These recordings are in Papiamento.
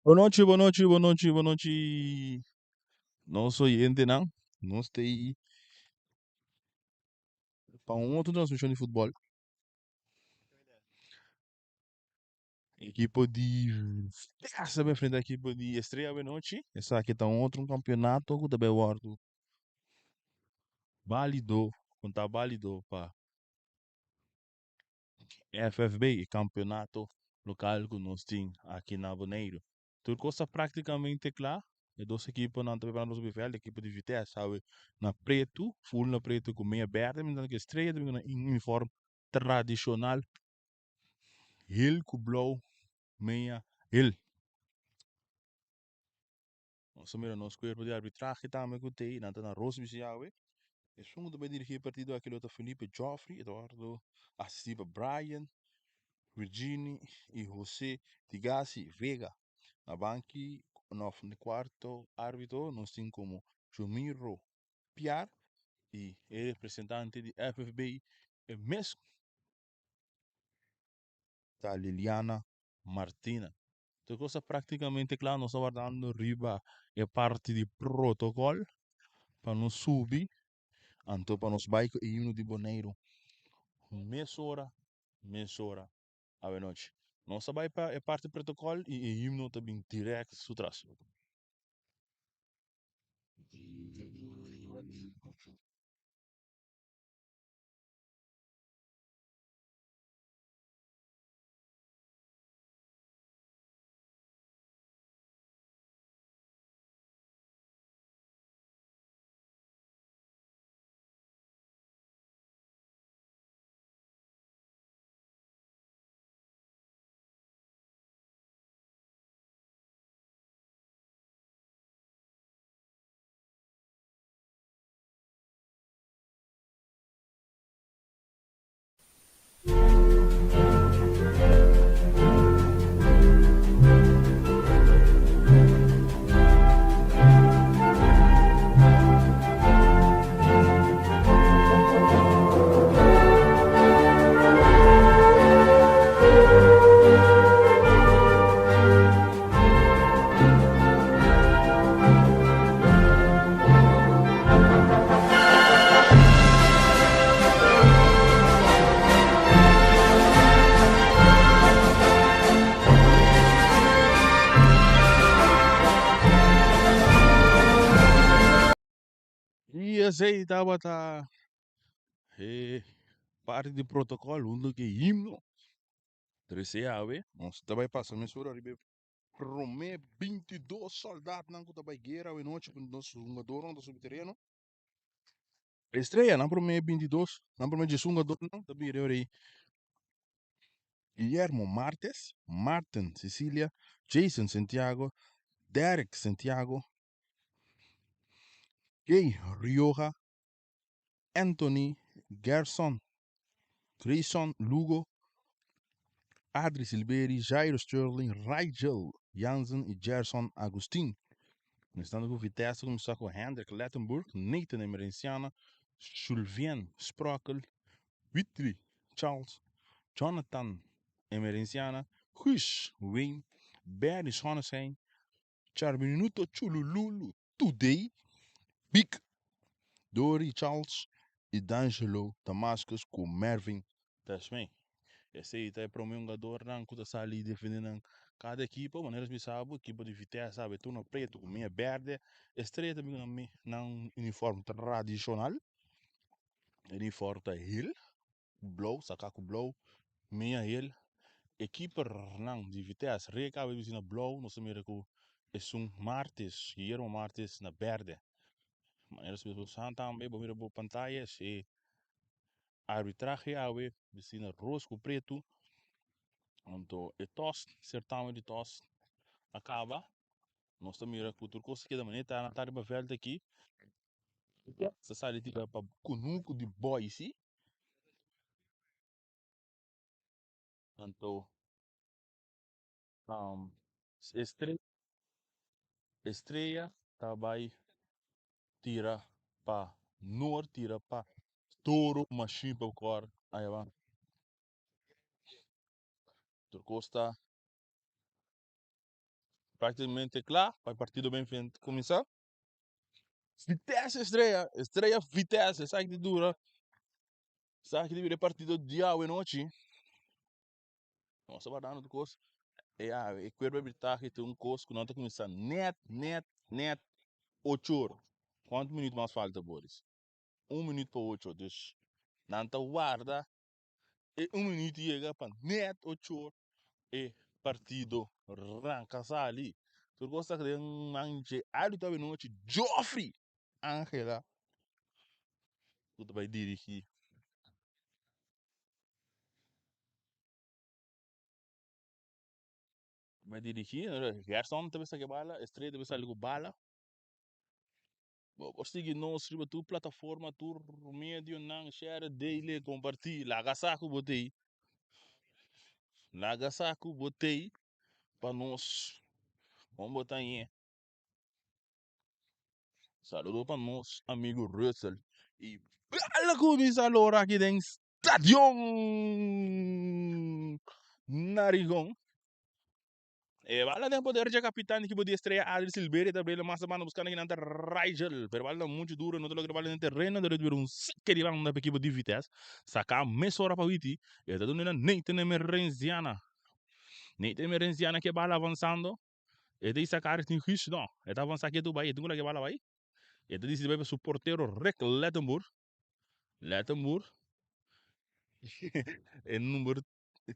Bonochi, bonochi, bonochi, bonochi. Nos oyentenan, nos ta ei pa un otro transmishon di futbòl. Ekipo di Vitesse ta enfrenta ekipo di Estrella awenochi. Esaki ta un otro kampeonato ku ta bai wòrdu bálido, ku ta bálido pa FFB, e kampeonato lokal ku nos tin aki na Boneiru. Tur kos ta praktikamente kla. E dos ekiponan ta preparando pa subi vèlt. Ekipo di Vitesse awe na pretu, ful na pretu ku meya bèrdè, mientras ku Estrella ta bin ku nan uniform tradishonal hel ku blou meya hel. Nos a mira nos kuerpo di arbitrahe tambe ku t'ei, nan ta na ros bisi awe. Esun ku ta bai dirigí e partido aki lo ta Felipe Joffrey, Eduardo asistí pa Brian, Virgini i Jose Tigasi Vega. Na banki òf na kuarto árbitro nos tin komo Jomiro Piar i e representante di FFB e mes ta Liliana Martina. Tur kos ta praktikamente kla, nos ta wardando riba e parti di protokòl pa nos subi, anto pa nos bai ku e himno di Boneiru mesora, mesora awenochi. Nos ta bai pa e parti protokòl i e himno ta bin dirèkt su tras. I esei tabata e parti di protokòl huntu ku e himno. Trese awe nos ta bai pasa mesora riba e promé 22 sòldatnan ku ta bai guera awe nochi ku nos hungadornan ta subi tereno. Estrella nan promé 22, nan promé djes hungadornan ta bira ora ei Guillermo Martes, Martin Cecilia, Jason Santiago, Derek Santiago, Gay Rioja, Anthony Gerson, Grayson Lugo, Adri Silveri, Jairo Sterling, Rigel Jansen i Gerson Agustin. Comenzando ku Vitesse kuminsá ku Hendrik Lettenburg, Nathan Emerenciana, Julvien Sprockel, Whitley Charles, Jonathan Emerenciana, Guus Wayne, Bernie Schonestein, Charminuto Chulululu Today, Big Dory Charles i D'Angelo Damascus ku Mervin Tasmay. Esei ta e prome hungadornan ku ta sali defende nan kada ekipo. Manera nos bisa bo, ekipo di Vitesse awe tur na pretu ku meya berde. Estrella ta bin ku nan uniform tradishonal. E uniform ta hel blou, saka ku blou, meya hel. E keepernan di Vitesse, Rick awe bisti na blou, nos ta mira ku esun Martes, Guillermo Martes na berde. Manera nos bisa tambe, bo mira bo pantaya, e arbitrahe awe bisti na ros ku pretu. Anto e tos, certamen di tos a kaba. Nos ta mira ku tur kos ta keda manera ta na riba vèlt aki. Sa sali tira pa kunuku di Boise. Anto um, Estrella, Estrella ta bai tira pa Noord, tira pa Toro Machine pa kor aya Tur kos ta. Práktikamente kla pa e partido ben fin kuminsá. Vitesse Estrella, Estrella Vitesse, esaki ta dura, esaki ta bira e partido di awe nochi. Nos ta wardando tur kos. E awe, e kuerpo arbitrahe ta un kos ku nan ta kuminsá nèt, nèt, nèt ocho or. Kuantu minüt mas falta, Boris? Un minüt pa ocho. Dus nan ta warda e un minüt yega pa nèt ocho or e partido ranka sali. Tur kos ta den man dje árbitro awe nochi, Geoffrey Angela, ku ta bai dirigí. Bai dirigí, Gerson ta bisa ke bala, Estrella ta bisa sali ku bala. Bo por sigui nos riba tur plataforma, tur medionan, share, dele, kompartí, laga sa ku bo t'ei. Laga sa ku bo t'ei pa nos. Kon bo ta ñe? Saludo pa nos amigo Russell. Y bala cuminsa lora aki den stadion Narigón. E bala den poder dje capitan di equipo di Estrella Adri Silveria ta brela mas banda buscando kinan ta Rigel. Pero bala ta mucho duro, no ta logra bala den terreno, ta bira un saque di banda pa equipo di Vitesse. Saca mesora pa Witi. E ta duna Nathan Emerenciana. Nathan Emerenciana ke bala avanzando. E ta isa kari tin huis no. E ta avansa ketu bai, e tin ku laga e bala bai. E ta disidi bai pa su portero Rick Lettenboer. Lettenboer e number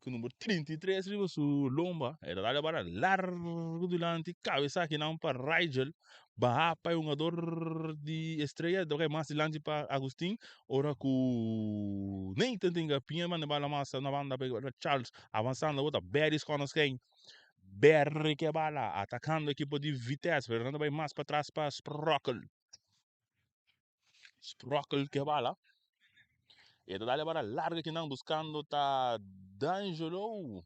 ku number 33 riba su lomba. E ta dal e bala largu dilanti, kabesa akinan pa Rigel. Baha pa e hungador di Estrella, ta bai mas dilanti pa Agustin. Ora ku Nathan tin piña manda e bala mas na banda pa Charles avansando bo ta Barry Schonestein. Berry ke bala atakando ekipo di Vitesse, pero nan ta bai mas patras pa Sprockel. Sprockel ke bala. E ta dale bala larga kinan buscando ta D'Angelo.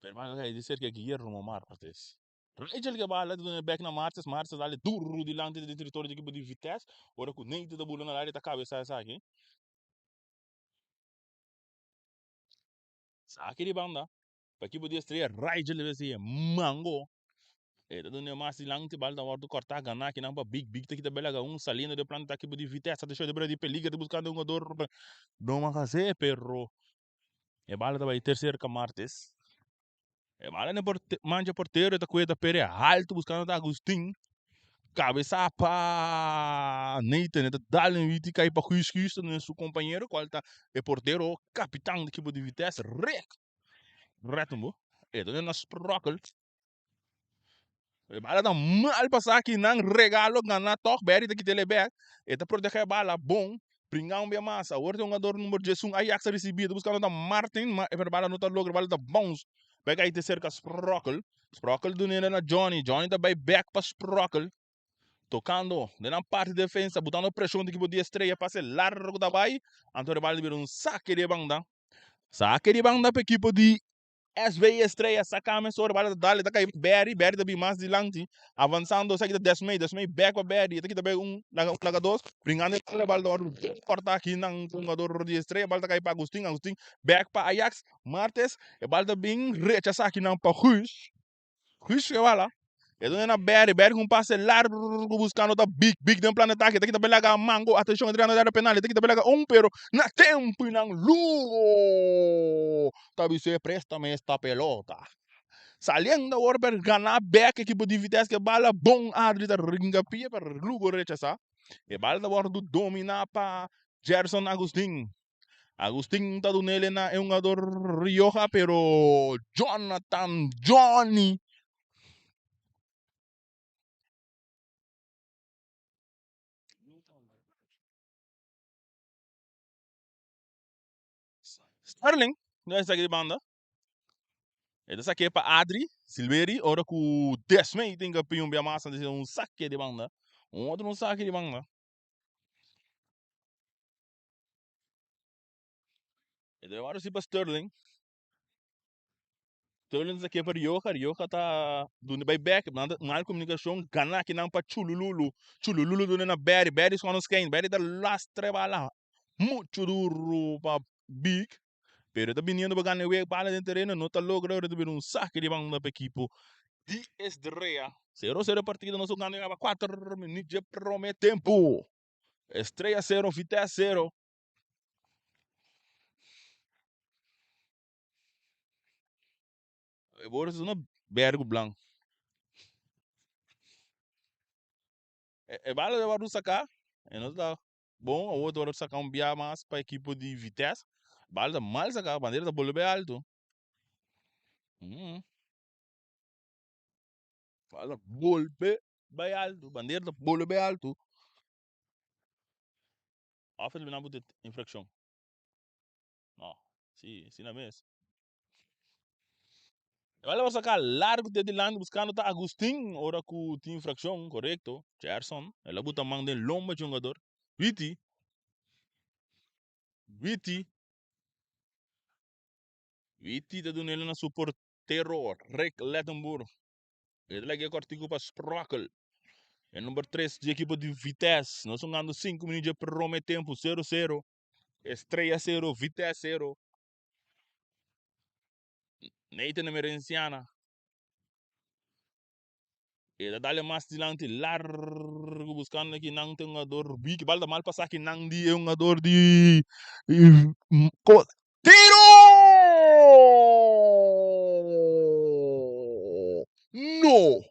Pero mas acá di cerca Guillermo Martes. Rachel ke bala ta duna back na Martes, Martes dale duro dilanti di territorio di ekipo di Vitesse. Ora ku Nate ta bula na área ta cabeza esaki. Saki di banda, pa ekipo di Estrella Rigel debe sigue mango. E ta duna mas dilanti, bal ta wordo corta, gana akinan pa Big. Big ta kita belaga un saliendo de planta ekipo di Vitesse. Atencion debe di peligro, ta buscando un jugador no mas pero e bala ta bai ter cerca Martes. E bala na porte, mancha portero, e ta cuida pere alto buscando ta Agustin. Cabeza pa Nathan, e ta dal en witi cai pa Guus Guus ta su compañero, cual ta e portero capitan di equipo di Vitesse, Rick Rettenboer. E ta na sprokkel. E bala ta mal pasá aki nan regalo gana tòg Barry ta kita el e bèk e ta protegé e bala bon bringa un bia mas awor ta hungador number diesun Ajax a risibí e ta buskando ta Martin ma e bala no ta logra e bala ta bounce bai kai te serka Sprockel Sprockel dun'e na Johnny Johnny ta bai bèk pa Sprockel tokando den nan parti defensa butando preshon di ekipo di Estrella pase largu ta bai anto e bala ta bira un sake di e banda sake di banda pa ekipo di SV Estrella saca mesora bala ta dale ta cay Barry, Barry ta bin mas dilanti avanzando esaki ta Desmay, Desmay back pa Barry e ta kita bay un laga un laga dos bringando e bala bala ta wordo corta aki nan hungador di Estrella bala ta cay pa Agustin, Agustin back pa Ajax Martes e bala ta bin rechaza aki nan pa Guus, Guus ke bala e duna na Barry, Barry cu un pase largo buscando ta Big, Big den plan de ataque ta kita bay laga Mango atencion entrando den area penal e ta kita bay laga un pero na tempo y nan Lugo. Ta bis'é, Préstame esta pelota. Saliendo awor per gana bek ekipo di Vitesse ke bala bon Adri ta ringa pia pero Lugo rechasá. E bala ta wòrdu dominá pa Gerson Agustin. Agustin ta dun'el na e hungador Rioja pero Jonathan Johnny Sterling no esaki di banda. E ta sake pa Adri Silveri ora ku Desmey tin ke pin un bia mas antes un sake di banda. Un otro un sake di banda. E ta wòrdu si pa Sterling. Sterling ta sake pa Rioja. Rioja ta duna bai bek. Nan ta mal komunikashon. Gana kinan pa Chulululu. Chulululu duna na Barry. Barry skònde skèin. Barry ta lastra e bala. Mucho duro pa Big. Pero e ta biniendo pa gana e wega bala den tereno no ta logra ora ta bira un sake di banda pa ekipo di Estrella. Sero sero e partido nos a gana kaba kuater minuut dje prome tempu. Estrella sero Vitesse sero. E borde ta na bergu blank. E bala ta wòrdu saká e no ta bon awor ta wòrdu saká un bia mas pa ekipo di Vitesse. Bala ta mal saká bandera ta bolbe alto. Bala ta bolbe bai alto bandera ta bolbe alto. Òf e ta bini bo infrakshon? No, si, asina mes. E bala por saca largo te dilanti buscando ta Agustin ora cu tin infraccion, corecto. Gerson, el a buta man den lomba dje hungador. Witi. Witi. Witi ta dunele na su portero Rick Lettenboer. E ta laga e cortico pa Sprockel. E number 3 dje equipo di Vitesse. Nos hungando 5 minuut dje prome tempo, 0-0. Estrella 0, Vitesse 0. Nathan Emerenciana. E ta dale mas dilanti largo buscando aki nan tin un jugador Biki bal ta mal pasa aki nan di e jugador di Tiro! No!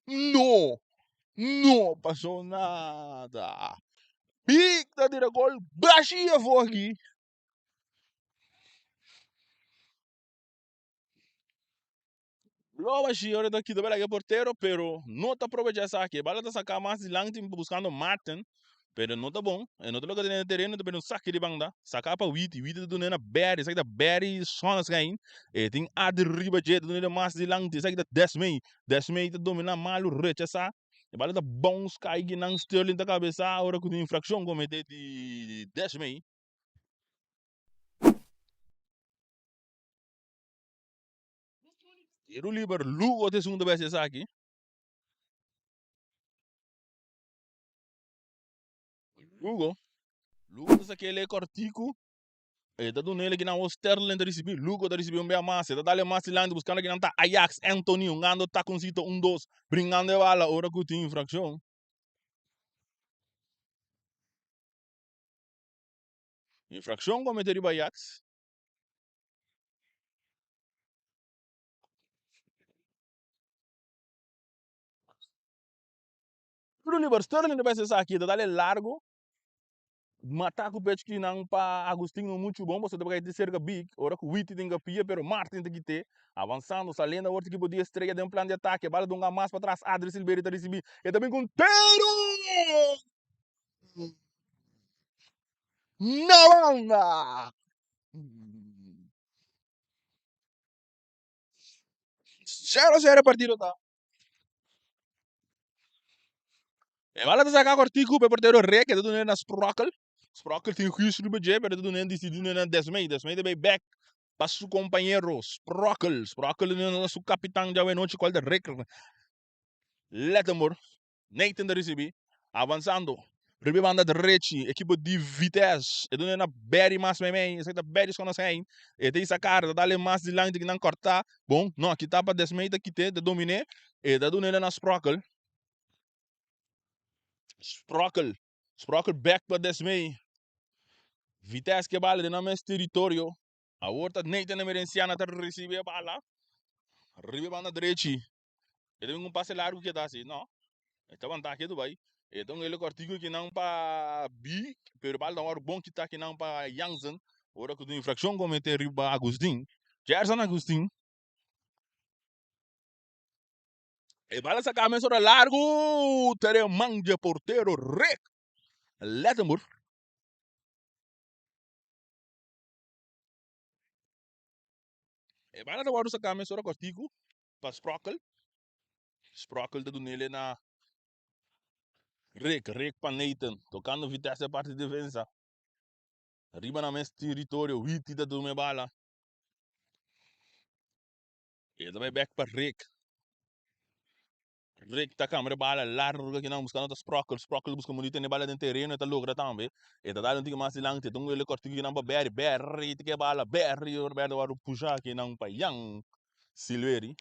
No! No pasó nada. Big ta tira gol bashi afó aki. Loba shi ora ta kita bala ke portero pero no ta aprovecha esaki. E bala ta saka mas dilanti buscando Martin pero no ta bon. E no ta logra tene tereno ta bira un saki di banda. Saka pa Witi. Witi ta duna na Barry. Esaki ta Barry Sonnenschijn. E tin Adri riba dje ta duna mas dilanti. Esaki ta Desmey. Desmey ta domina malu rechasa. E bala ta bounce kai kinan Sterling ta kabesa ora ku tin infrakshon komete di Desmey. Tiro liber Lugo ta e segundo bes esaki. Lugo. Lugo ta sakele kortiku. E ta duna ele kinan Sterling ta risibi. Lugo ta risibi un bia mas. E ta dale mas dilanti buskando kinan ta Ajax Anthony hungando takoncito un dos. Bringando e bala ora ku tin infrakshon. Infrakshon komete riba Ajax. Liber Sterling ta pensa esaki, ta dale largo. Mata ku pech ki nan pa Agustin no muchu bon, pasobra ta bai di serka Big, ora ku Witty tin kapia, pero Martin ta kite. Avansando, saliendo awor ta ekipo di Estrella den plan di atake. Bala dunga mas patras, Adri Silveri ta risibi. E ta bin ku un tiro! Na banda! Zero zero e partido ta. E bala ta saka kortiku pe portero Rek, e ta dun'e na Sprockel. Sprockel tin huis riba dje, pero e ta dun'e disidi dun'e na Desmey. Desmey ta bay bek pa su kompañero Sprockel. Sprockel ta dun'e na su kapitan djawe nochi kual ta Rek Lettenboer. Nathan ta risibi, avansando riba e banda drechi, ekipo di Vitesse. E duna na Barry mas meimei, esaki ta Barry Schoonashijn. E ta hisa kara, ta dale mas dilanti ki nan kòrtá. Bon, no, aki ta pa Desmey ta kit'é, ta domin'é. E ta dun'é na Sprockel. Sprockel, Sprockel bèk pa Desmey. Vitesse ke bala den nan mes teritorio. Awor ta Nathan Emerenciana ta risibi e bala riba e banda drechi. E ta bin un pase largu ke ta hasi? No. E ta wanta ketu bai. E ta un hele kòrtiku kinan pa Bi, pero bal ta wòrdu bon kitá kinan pa Jansen. Ora ku tin infrakshon kometé riba Agustin. Gerson Agustin. E bal a saka mesora largu. Ta den man dje portero Rick Lettenboer. E bala ta wòrdu saká mesora kòrtiku pa Sprockel. Sprockel ta dun'el na Rick, Rick pa Nathan, tokando Vitesse parti defensa. Riba nan mes teritorio, Witty ta tuma e bala. E ta bai bek pa Rick. Rick ta cambia e bala largo aki nan buscando ta Sprokel. Sprokel ta busca muri tene bala den tereno e ta logra tambe. E ta dal un tiki mas dilanti e ta un wele cortico aki nan pa Berry. Berry ta ke bala Berry ora Berry ta worde pusha aki nan pa Jan Silveri.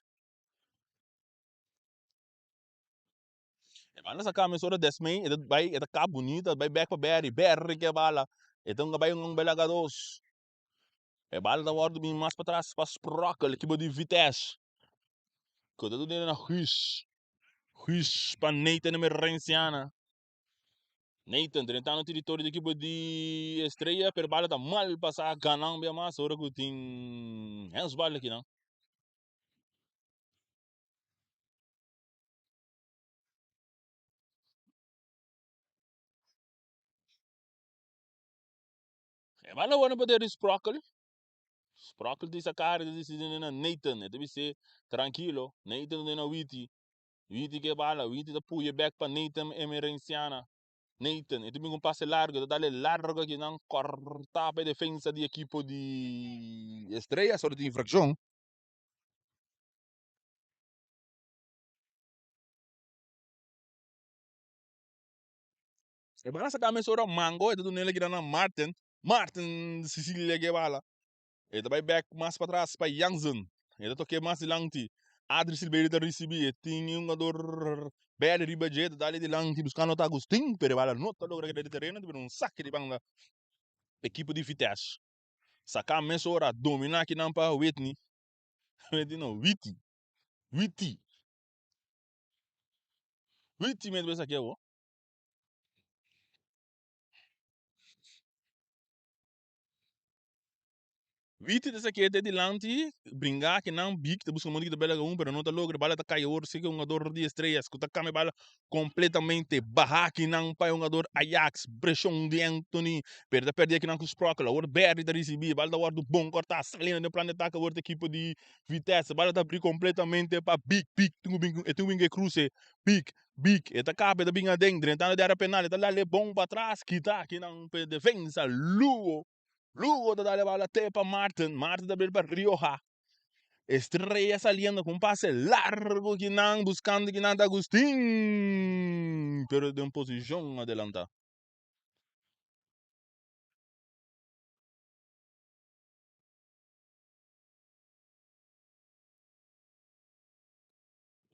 E bala sa cambia mesora Desmay e ta bay e ta kap bunita e ta bay bek pa Berry. Berry ke bala e ta bay un belaga dos. E bala ta wòrdu bin mas patras pa Sprokkel, ekipo di Vitesse. Ku ta duna na Guus. Guus pa Nathan Emerenciana. Nathan drentando teritorio di ekipo di Estrella, pero bala ta mal pasá ganan bia mas ora ku tin handsbal akinan. E bala wòrdu poder di Sprokkel. Sprokkel di saka di disidi na Nathan. E ta bis'é trankilo. Nathan ta na Witi. Witi ke bala. Witi ta puya bèk pa Nathan Emerenciana. Nathan e ta bin ku un pase largu. E ta dal e largu akinan kòrtá pa e defensa di ekipo di Estrella. Sòrti di infrakshon. E bala saka mesora Mango, e ta duna el a na Martin. Martin Cecilia ke bala. E ta bai bek mas patras pa Jansen. E ta toke mas dilanti. Adri Silveira ta risibi. E tin un hungador berde riba dje. Ta dale dilanti buskando ta Agustin. Pero e bala no ta logra keda di tereno. Ta bira un sake di banda ekipo di Vitesse. Saka mesora domina kinan pa Whitney. Whitney no, Witty. Witty. Witty mi ta bisa ke awo. Witi ta sakete dilanti, bringa ki nan big ta buska modo ki ta bela un pero no ta logra, bala ta kai awor si ke hungador di Estrellas ku ta kambia bala kompletamente baha ki nan pa e hungador Ajax, preshon di Anthony pero ta perde ki nan ku Sprokkel, awor Berry ta risibi, bala ta wòrdu bon kòrtá saliendo den plan di atake awor ta ekipo di Vitesse, bala ta abri kompletamente pa Big, Big tin ku bin e tin ku bin ku e kruse, Big Big, e ta kaba, e ta bin aden, drentando di area penal, e ta dal e bon patras, kita akinan pa e defensa, Lugo, Lugo ta dal e bala te pa Martin, Martin ta bira pa Rioja, Estrella saliendo ku un pase largo kinan, buskando kinan ta Agustin, pero den posishon adelanta.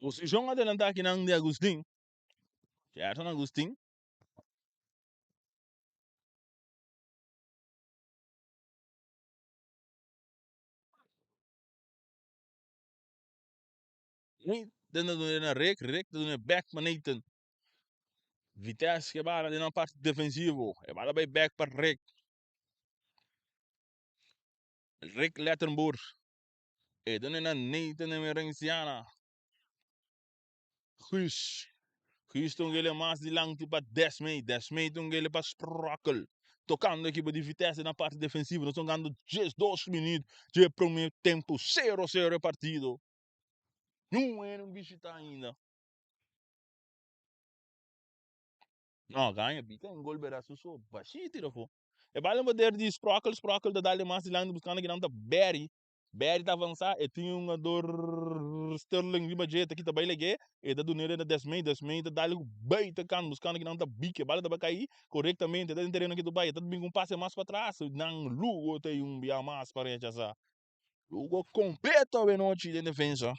Posishon adelantá akinan di Agustin. Gerson Agustin. Nathan ta duna na Rick, Rick ta duna back pa Nathan. Vitesse ke bala den nan parti defensivo. E bala bai back pa Rick. Rick Lettenboer. E done na Nathan Emerenciana. Guus. Guus ta un gele mas dilanti pa Desmay. Desmay ta un gele pa Sprokkel. Tocando ekipo di Vitesse na parti defensivo. Nos ta hungando 12 minuut dje primer tempo. 0-0 e partido. Niun hende no bishita ainda. No, gaña bita un gol bera su so. Bashí tira afó. E bala en poder di Sprokkel. Sprokkel ta dal mas dilanti buscando kinan ta Barry. Barry ta avansa. E tin un hungador Sterling riba dje. Ta kita bai lege. E ta dun'é na Desmay. Desmay ta dal ku buiten kant buscando kinan ta Bike. E bala ta bai kai korektamente. E ta den tereno ki ta bai. E ta bin ku un pase mas patras. Nan Lugo ta un bia mas pa rechasa. Lugo kompleto awenochi den defensa.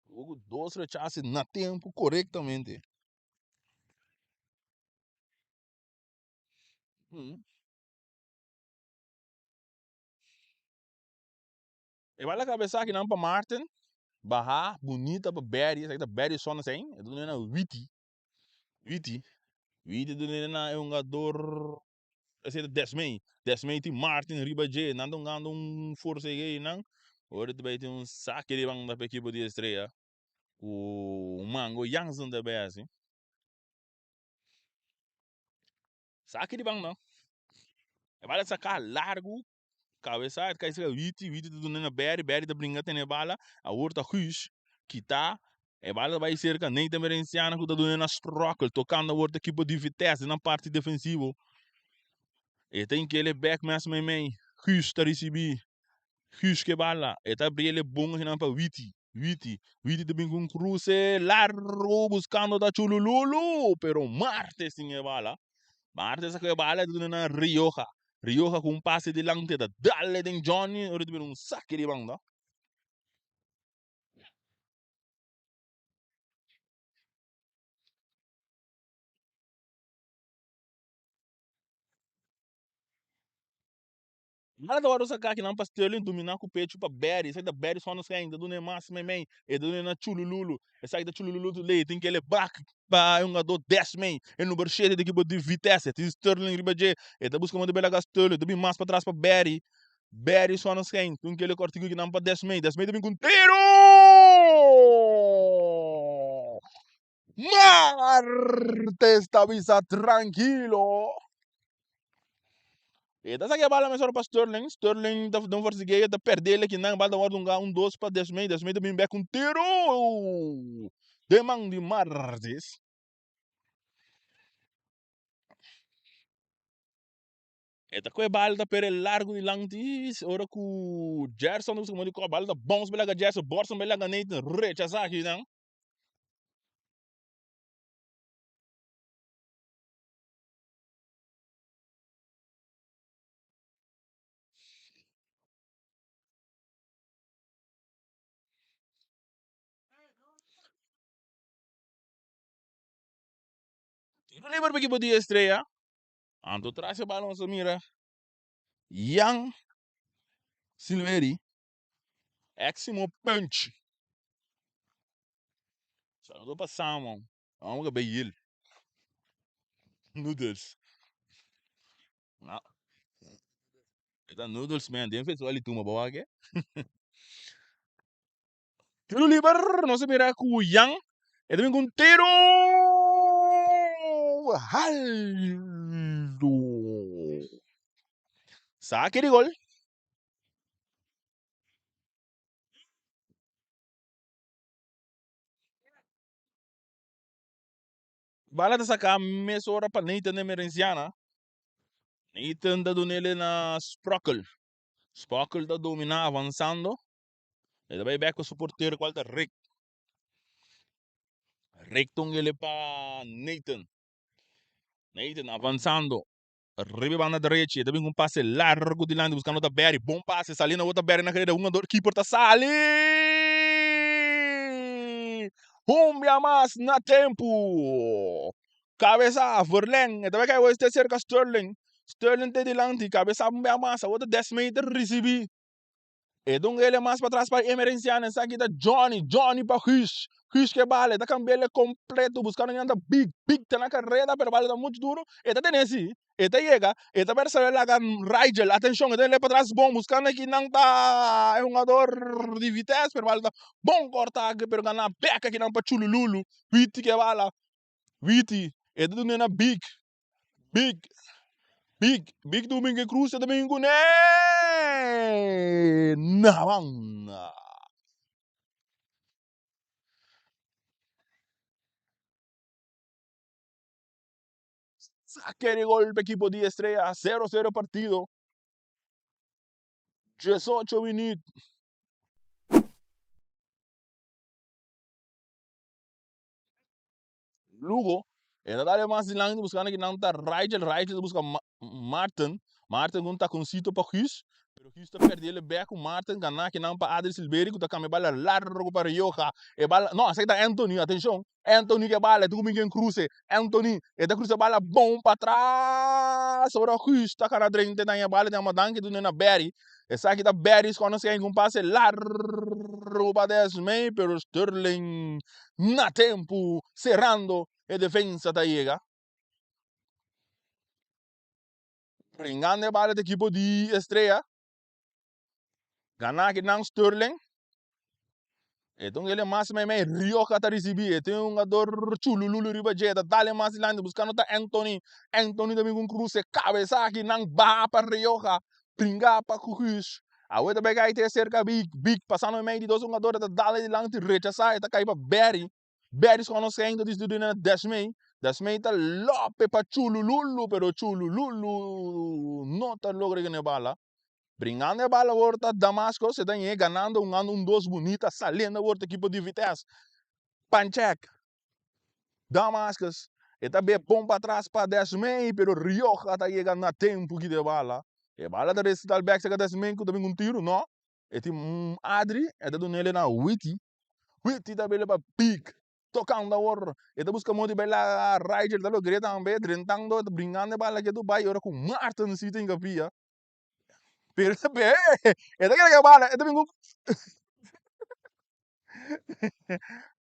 Lugo ku dos rechase na tempu korektamente. E bala kabesa akinan pa Martin, baha bunita pa Barry, esaki ta Barry Sonnestein, e ta duna na Witty, Witty, Witty ta duna na e hungador, esei ta Desmay, Desmay tin Martin riba dje, nan ta hungando un forsegeo einan, ora ta bai tin un sake di banda pa ekipo di Estrella, ku Mango Jansen ta bai hasi. Saki di banda. E bala saka largu. Kabesa e kai saka Witi. Witi ta duna na Berry. Berry ta bringa tene bala. Awor ta Guus. Kita. E bala ta bai serka Nathan Berenciana ku ta duna na Sprokkel. Tokando awor ta ekipo di Vitesse den nan parti defensivo. E ta inkele bek mes meimei. Guus ta risibi. Guus ke bala. E ta abri el e bon ahinan pa Witi. Witi, Witi ta bin ku un kruse largu buskando ta Chulululu, pero Martes tin e bala. Martes a kohe bala i ta duna na Rioja. Rioja ku un pase dilanti ta dale den Johnny, ora ta bira un saki di banda. Nada ta wòrdu saká kinan pa Sterling dominá ku pechu pa Barry. Esaki ta Barry Sonnenschein ta duna e mas meimei. E ta duna na Chulululu. Esaki ta Chulululu ta lei. Tin kele bak pa e hungadó Desmay. E number shete di ekipo di Vitesse. Tin Sterling riba dje. E ta buska moda pa e laga Sterling. Ta bin mas patras pa Barry. Barry Sonnenschein. Tin kele kòrtiku kinan pa Desmay. Desmay ta bin ku un tiro! Martes ta bisa trankilo. E ta saca e bala mesora pa Sterling. Sterling ta den forsigeo, ta perde el akinan. Bal ta wòrdu hunga un dos pa Desmay. Desmay ta bin bek un tiro den man di Martes. E ta koe bal ta perde largu dilanti. Ora ku Gerson ta buska moda di koba bal ta bounce bai laga Gerson. Borson bai laga Nathan rechasa akinan. Tiro liber pa ekipo di Estrella. Anto tras e bal nos a mira Jan Silveri. Eximo punch. Saludo pa Samon. Vamos que bay Noodles. No. Eta noodles man. Den festival di tuma bawa ke. Tiro liber. No se mira ku Jan. E también con tiro. Haldo. Saque de gol. Bala ta saca mesora pa Nathan Emerenciana. Nathan ta dunele na Sprockel. Sprockel ta domina avanzando. E ta bay bek pa su portero cual ta Rick. Rick ta ungele pa Nathan. Nathan avanzando. Riba e banda derechi, e ta bin ku un pase largu dilanti buskando ta Barry. Bon pase, saliendo awor ta Barry na kareda. Hungador keeper ta sali! Un bia mas na tempu. Kabesa, Verleng. E ta bai kai awor este serka Sterling. Sterling te dilanti, kabesa un bia mas. Awor ta Desmay ta risibi. E ta un ele mas patras pa Emerenciano. Esaki ta Johnny. Johnny pa Guus. Guus ke bala. E ta cambia ele completo. Buscando ñan ta Big. Big ta na carrera pero bala ta mucho duro. E ta tene si. E ta yega. E ta bersa laga Rigel. Atencion. E ta ele patras bon. Buscando aki nan ta e hungador di Vitesse. Pero bala ta bon corta aki. Pero gana bek aki nan pa Chulululu. Witi ke bala. Witi. E ta dune na Big. Big, big, big Domingue Cruz ta bin kuné. Naban. Saque de gol pa equipo di Estrella. 0-0 partido. 18 minuut. Lugo, e ta dal e mas dilanti buscando ki nan ta Rigel, Rigel ta busca Martin, Martin cu un taconcito pa Guus, pero Guus ta perdi el bek cu Martin gana ki nan pa Adri Silveri cu ta cambia bala largo pa Rioja, e bala, no esaki ta Anthony, atencion, Anthony ke bala, e ta cuminsa en cruce, Anthony, e ta cruza bala bon patras, ora Guus ta cana drenta e daña bala den Amadan ki duna na Barry, Esaki ta Barry Sconosken ku un pase largu pa Desmay, pero Sterling na tempu serando e defensa ta yega. Bringando e bala di ekipo di Estrella. Gana akinan Sterling. E ta un ele mas meimei Rioja ta risibi. E tin un hungador chulululu riba dje. Ta dale mas dilanti buskando ta Anthony. Anthony ta bin ku un kruse kabesa aki nan baha pa Rioja. Bringa pa Guus. Awe ta bai kai te serka Big. Big pasando meimei di dos hungador ta dale dilanti rechasa e ta kai pa Barry. Barry skonosendo di su na Desmey. Desmey ta lope pa chulululu pero chulululu no ta logra gana e bala. Bringando e bala awor ta Damasco, se ta ñe ganando un ando un dos bunita, saliendo awor ta ekipo di Vitesse. Panchek, Damascus, e ta be bon patras pa Desmey, pero Rioja ta yega na tempo kita e bala. E bala ta resi tal bek seka Desmey ku ta bin ku un tiro, no. E tin un Adri, e ta dun'el na Witty. Witty ta bele pa Big. Tocando awor, e ta busca modo di bai laga Rigel ta logr'é tambe, drentando, ta bringando e bala ketu bai ora cu Martin si ta hincapia. Pero e ta be, e ta kere ke bala, e ta bin cu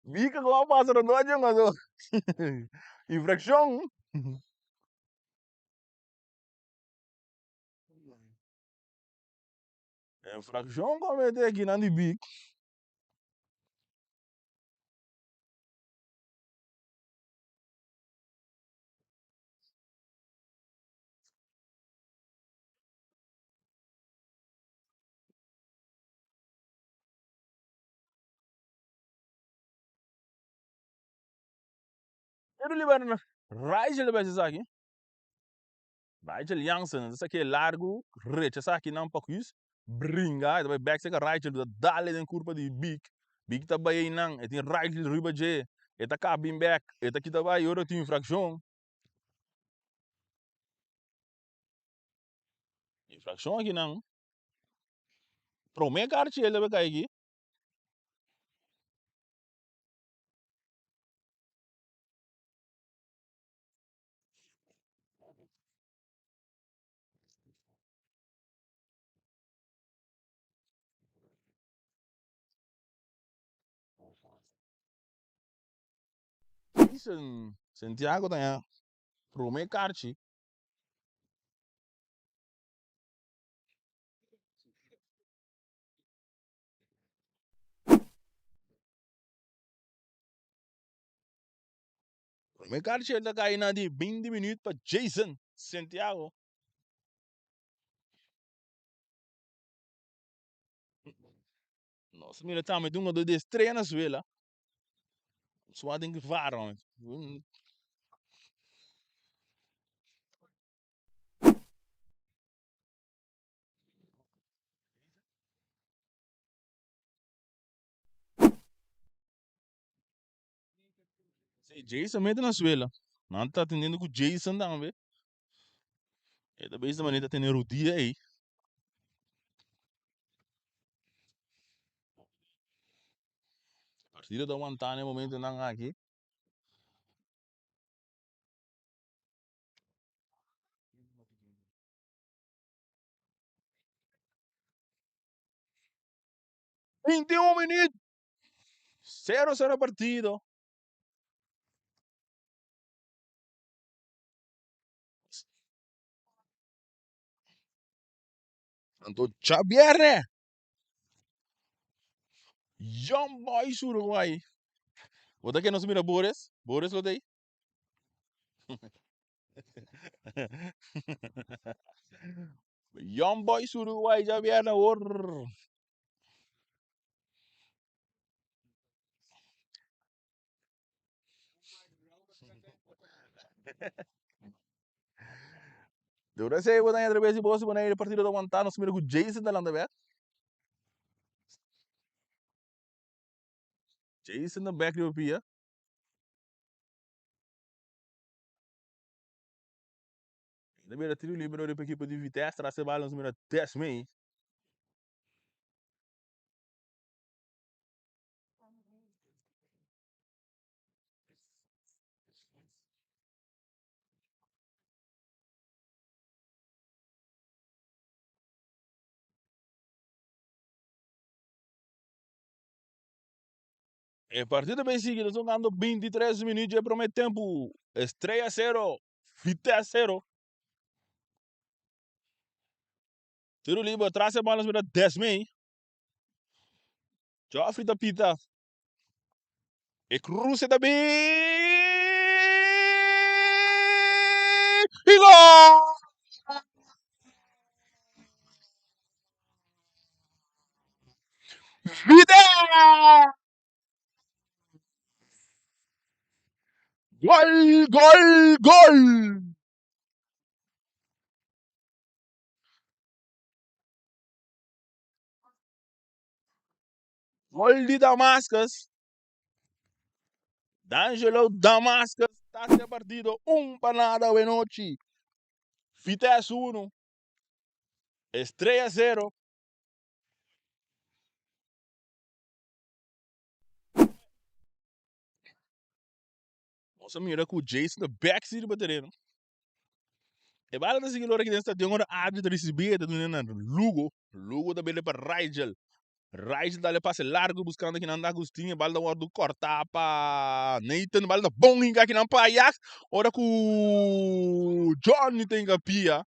Bika cu a pasa rondó a djunga so. Infraccion. Infraccion comete akinan di Bik. Pero liber Rigel ta esaki. Rigel Jansen ta saki e largu, recha esaki nan pa Guus, bringa, e ta bai bek seka Rigel ta dale den kurpa di Big. Big ta bai einan, e tin Rigel riba dje, e ta kap bin bek, e ta kita bai ora tin infrakshon. Infrakshon akinan. Prome karchi el debe kai aki. Jason Santiago ta ya prome karchi. Prome karchi el ta kai na di 20 minuut pa Jason Santiago. Nos mira tambe tin un jugador di Estrella na suela. Swa den gevaar man. Sí, Jason mete na suela. Nan ta atendiendo ku Jason tambe. E ta bezig manera ta tene rudia ei. Partido ta wantá na e momentonan aki. 21 minuut. 0-0 partido. Anto djabierne Young Boys Uruguay. Bo ta ke nos mira Boris? Boris lo ta ei? Young Boys Uruguay djabierne awor. Dura sei bo ta entra besi bo si bo na partido ta wanta nos mira ku Jason ta lanta bek. Jason ta bek riba pia. Ta bira tiro libero riba ekipo di Vitesse tras e bala nos mira Desmay. E partido bay sigui, nos jugando 23 minuut dje prome tempo. Estrella 0, Vitesse 0. Tiro liber, tras e bal nos mira Desmey. Geoffrey ta pita. E cruce ta bin. Y gol! Vitesse! Gol, gol, gol! Gol di Damascus. D'Angelo Damascus ta haci partido un pa nada awe nochi. Vitesse 1, Estrella 0. Nos a mira cu Jason ta bek si riba tereno. E bala ta sigui lora aki den stadion ora Adri ta ricibi e ta duna na Lugo. Lugo ta bele pa Rigel. Rigel ta dale pase largo buscando kinan ta Agustin. E bala ta wordo corta pa Nathan. E bala ta bon hinca kinan pa Ajax. Ora cu Johnny ta hinca pia.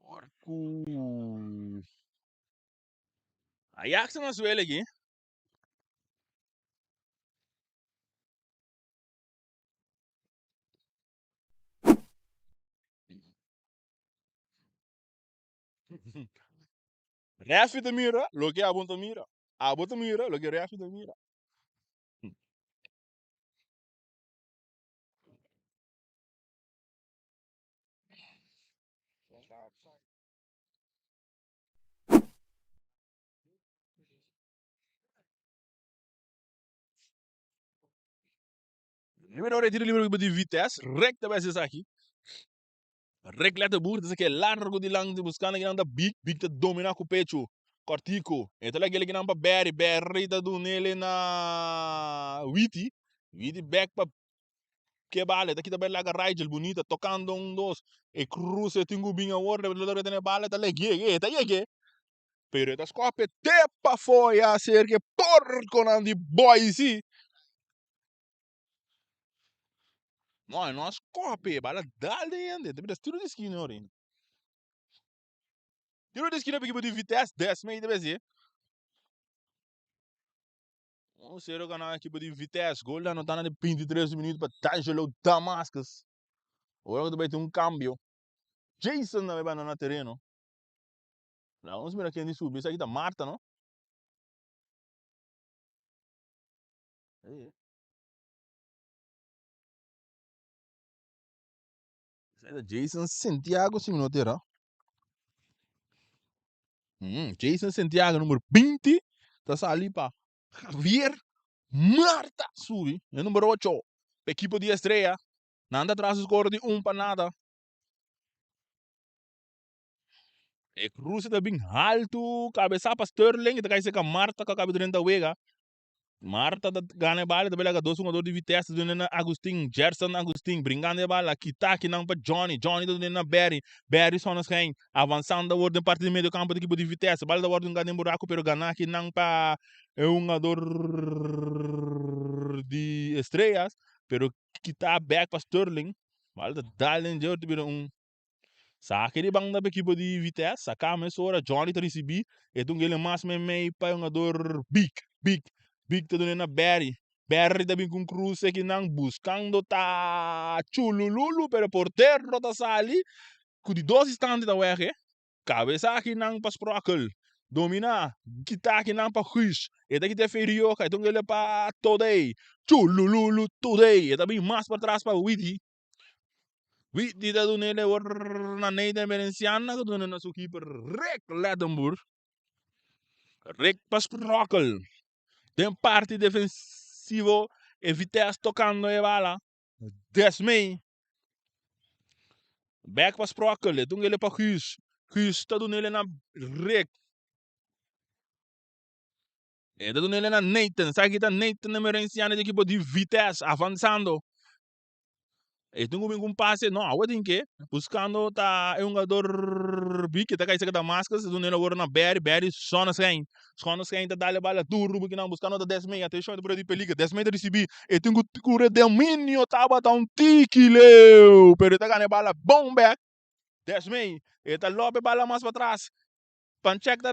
Ora cu Ajax ta na suelo aki. Refi ta mira loke abo ta mira. Abo ta mira loke refi ta mira. Primero retiro libre di Vitesse, recta bij esaki. Rick Letterboer, ta ke largo di lang buscando kinan ta Big, Big ta domina ku pecho. Cortico, e ta lagele kinan pa Barry, Barry ta dunele na Witty, Witty back pa ke bala, ta kita bay laga Rigel bonita, tocando un dos, e cruce tin ku bin awor, lo tene bala ta lege, e ta yege. Pero e ta scope te pafó y a ser ke porconan di Boise. No, e no a scope, bala dal den hende. Ta bira tiro di skina ora. Tiro di skina pa ekipo di Vitesse, des mei ta besi. 1-0 gana ekipo di Vitesse. Gol anota na di 23 minuut pa D'Angelo Damascus. Ora ku ta bai tin un cambio. Jason ta bai bandona tereno. La vamos mira ken di subi. Esaki ta Marta, no? Esaki ta Jason Santiago, si mi no ta erra. Jason Santiago, numero 20, ta sali pa Javier Marta subi. E numero 8, pa ekipo di Estrella. Nan ta tras score di 1 pa nada. E cruce ta bin haltu, cabeza pa Sterling, ta kai seca Marta ka kabe drenta wega. Marta ta gana e bala, ta bela dos jugador di Vitesse, ta duna na Agustin, Gerson Agustin, bringando e bala, kita akinan pa Johnny, Johnny ta duna na Barry, Barry Zonneschijn, avanzando awor den parti di medio campo di ekipo di Vitesse, bala ta wordo hunga den buraco, pero gana akinan pa e hungador di Estrellas, pero kita back pa Sterling, bala ta dal den dje, ta bira un Saki di banda pa ekipo di Vitesse, saka mesora, Johnny ta risibi, e ta un gele mas meimei pa e hungador Big, Big, Big ta duna na Barry, Barry ta bin ku un kruse akinan buskando ta Chulululu pero portero ta sali ku di dos instante ta wèg e kabesa akinan pa Sprokkel, domina, kita akinan pa Guus, e ta kita e Ferioka, e ta un gele pa Todey, Chulululu Todey, e ta bin mas patras pa Widi. Witty ta dun'e awor na Nathan Venenciana ku duna na su keeper Rick Lettenboer. Rick pa Sprokkel. Den parti defensivo e Vitesse tokando e bala. Desmey. Back pa Sprokkel. E dun'e pa Guus. Guus ta dun'e na Rick. E ta dun'e na Nathan. Sa kita Nathan Emerenciana di ekipo di Vitesse avansando. E tin ku bin ku un pase, no, awe tin ke buskando ta e hungador big ke ta kai serka Damascus, e duna el awor na Barry, Barry Zonneschijn, Zonneschijn ta dal e bala duru bukinan buskando ta Desmey, atenshon e ta puru di peliger, Desmey ta risibi, e tin ku kure dominio tabata un tiki leu, pero e ta gana e bala bon bek, Desmey e ta lòp e bala mas patras, Panchek ta.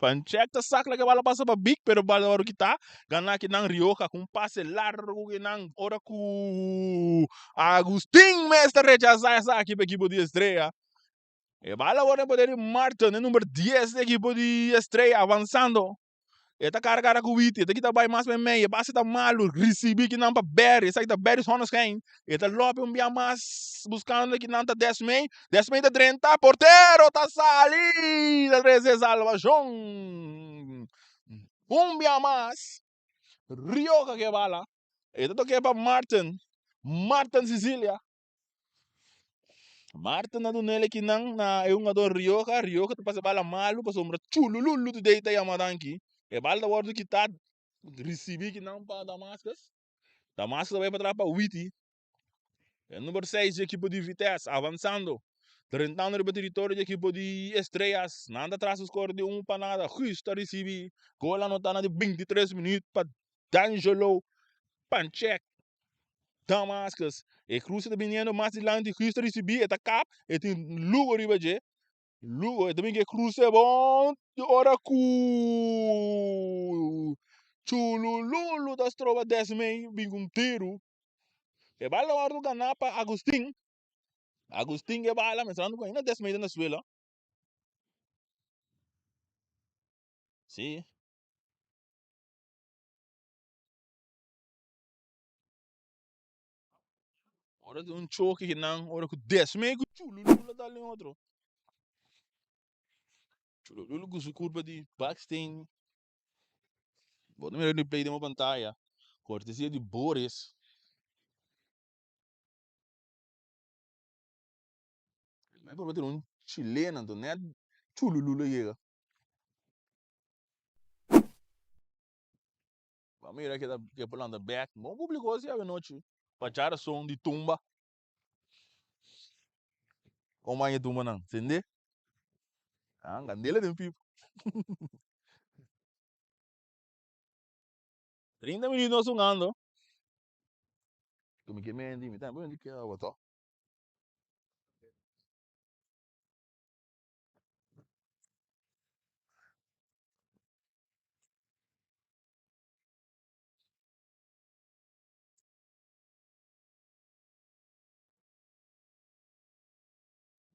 Panchek ta sak la ke bala pasa pa Big pero bala wòrdu kitá. Gana kinan Rioja ku un pase largu kinan ora ku Agustin mes ta rechasá esaki pa ekipo di Estrella. E bala wòrdu den poder di Martin, e number dies di ekipo di Estrella avansando. E ta kara kara ku Witi, e ta kita bai mas meimei, e base ta malu, risibí kinan pa Berry, esaki ta Berry Zonneschijn, e ta lopi un bia mas buskando kinan ta Desmey, Desmey ta drenta, portero ta sali, ta trese salvashon. Un bia mas, Rioja ke bala, e ta toke pa Martin, Martin Sicilia. Martin a dun'el ekinan na e hungador Rioja, Rioja ta pasa e bala malu pasobra Chulululu today ta yama danki. E bala ta wordo kita, risibi kinan pa Damascus. Damascus ta bai patras pa Witi. E number 6 di ekipo di Vitesse avansando, drentando riba teritorio di ekipo di Estrellas. Nan ta tras score di un pa nada. Guus ta risibi gol anota na di 23 minuut pa D'Angelo Panchek. Damascus. E cruce ta biniendo mas dilanti. Guus ta risibi, e ta kap, e tin Lugo riba dje. Lugo, e ta bin ke cruce bon ora ku Chulululu ta stroba Desmey bin ku un tiru. E bala wòrdu ganá pa Agustin. Agustin ke bala, mencionando ku ainda Desmey ta na suela. Sí. Ora tin un choke kinan, ora ku Desmey ku Chulululu a dal den otro. Chulululu ku su kurpa di baksteen. Bo ta mira replay den bo pantaya. Cortesia di Boris. Mi por tin un chileno anto net Chulululu a yega. Bo a mira ke ta ke por lanta bek. Bon publico si avenochi. Pa djarason di tumba. Kon baña e tumbanan? Sende? Ah, candela den pipa. 30 minuut nos hungando. Ku mi ke menti, mi tambe menti ke awa to.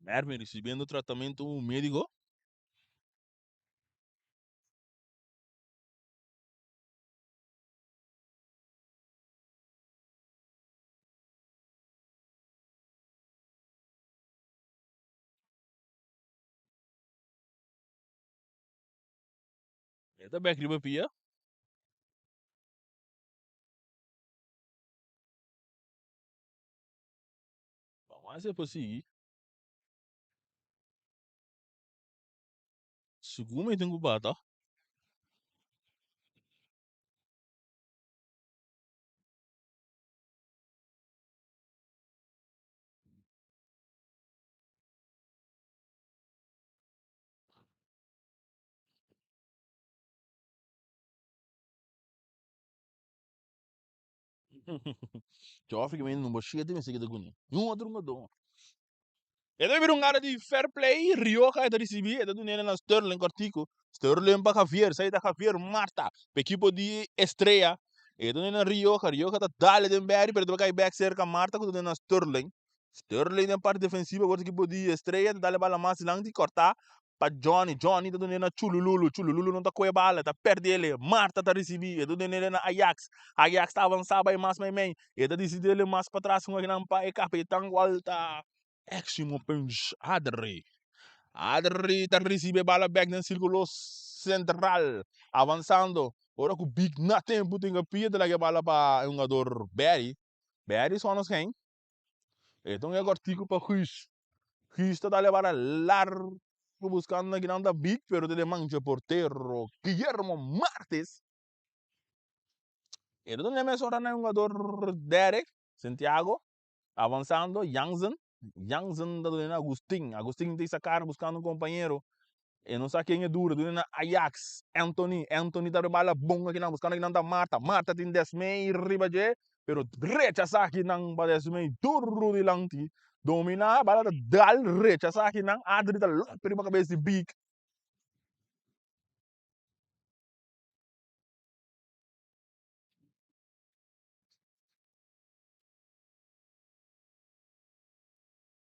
Mervin recibiendo tratamiento médico. E ta bek riba pia. Vamos a hacer por sigui. Sugu mi tin ku bata. Joffrey que number 7 mester kita kuné. Niun otro hungadó. E ta bira un gara di fair play. Rioja e ta risibí, e ta dun'é na Sterling kòrtiku. Sterling pa Javier, sa ta Javier Marta pa ekipo di Estrella. E ta dun'é na Rioja, Rioja ta dale den bèri pero ta bai kai bèk serka Marta ku ta dun'é na Sterling. Sterling den parti defensivo awor ekipo di Estrella ta dale bala mas dilanti kòrtá pa Johnny, Johnny ta dun'é na Chulululu, Chulululu no ta kohe bala, ta pèrd'é, Marta ta risibí, e ta dun'é na Ajax, Ajax ta avansá bai mas meimei, e ta disidí mas patras ku akinan pa e kapitan kual ta Eximo Pens Adri. Adri ta risibí e bala bèk den sirkulo sentral, avansando, ora ku Big na tempu tin ke pia ta laga e bala pa e hungador Barry, Barry Sonnenschijn, E ta un e kortiku pa Guus. Guus ta dal e bala largu buskando na kinan ta big pero ta den man dje portero Guillermo Martes. E ta duna e mes ora na e hungador Derek Santiago avansando Jansen. Jansen ta duna na Agustin. Agustin ta hisa kara buskando un kompañero. E no sa ken e dura, duna na Ajax, Anthony, Anthony ta rebala bon akinan, buskando akinan ta Marta, Marta tin Desmey riba dje, pero rechasa akinan pa Desmey duru dilanti, domina, bala ta dal, rechasa akinan, Adri ta lopi riba kabes di Big.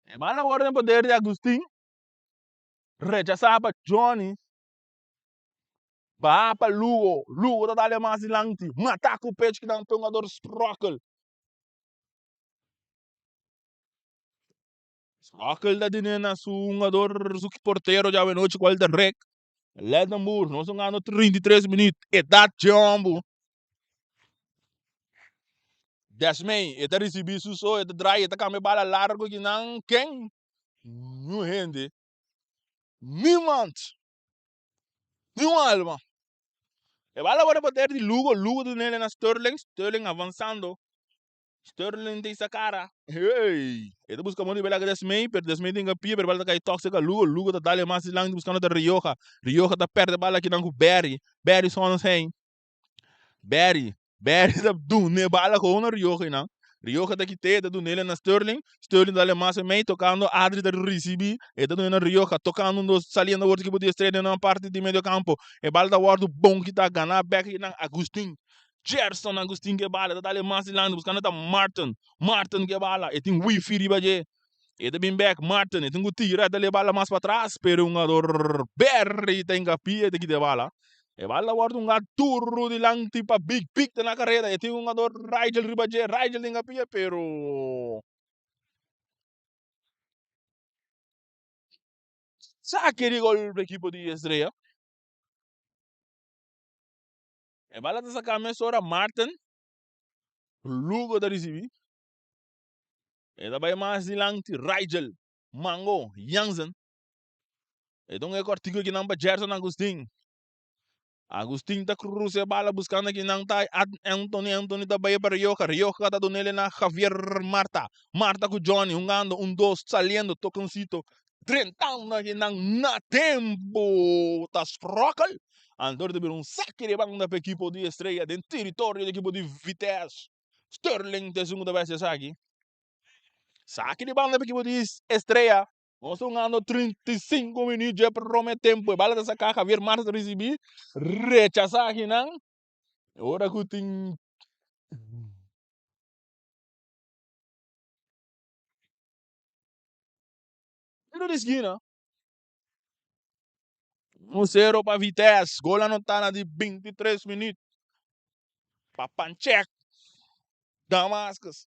E bala wòrdu den poder di Agustin. Rechasá pa Johnny. Baha pa Lugo. Lugo ta dale mas dilanti. Mata ku pech kinan pa e hungador Sprockel. Sprockel ta tene na su hungador, su portero djawe nochi kual ta Rick Ledenboer. Nos ta hungando 33 minuut. Edat dje hombu. Desmey, e ta risibi su so, e ta draai, e ta kambia bala largo kinan. Ken? Niun hende. Niemand. Niun alma. E bala worde poder di Lugo, Lugo dunele na Sterling, Sterling avansando. Sterling ta isa cara. Hey! E ta busca modo di bela Desmey, pero Desmey tin pia, pero bala ta cay tok cerca Lugo. Lugo ta dale mas dilanti buscando ta Rioja. Rioja ta perde bala akinan cu Barry. Barry Sonnenschein. Barry, Barry ta dune bala gewoon na Rioja einan. Rioja ta kit'é, ta dun'é na Sterling. Sterling ta dale mas en mei, tocando Adri ta ricibi. E ta dune na Rioja, tocando un dos, saliendo awor ekipo di Estrella den nan parti di medio campo. E bala ta wordo bon kita, gana bek einan Agustin. Gerson Agustin ke bala, ta dale mas dilanti, buscando ta Martin. Martin ke bala, e tin wifi riba dje. E ta bin bek Martin, e tin ku tira, e ta leba bala mas patras, pero e hungador Berry ta hinka pia e ta kita e bala. E bala wòrdu hunga duru dilanti pa Big Big ta na kareda, e tin hungador Rigel riba dje, Rigel ta hinka pia pero sake di gol pa ekipo di Estrella. E bala ta saka mesora Martin, Lugo ta risibi. E ta bai mas dilanti Rigel, Mango, Jansen. E ta un e kortiku kinan pa Gerson Agustin. Agustin ta cruza e bala buscando kinan ta Anthony. Anthony ta bai pa Rioja. Rioja ta dunele na Javier Marta. Marta ku Johnny hungando un dos saliendo tokoncito. Drentando kinan na tempo ta Sprockel. Anto ta bira un saki di banda pa ekipo di Estrella den teritorio di ekipo di Vitesse. Sterling ta esun ku ta bai hasi esaki. Saki di banda pa ekipo di Estrella. Nos ta hungando 35 minuut dje prome tempo. E bala ta saka Javier Marta ta risibi. Rechasa akinan. Ora ku tin tiro di skina. 1-0 pa Vitesse. Gol anotá na di 23 minuut. Pa Panchek. Damascus.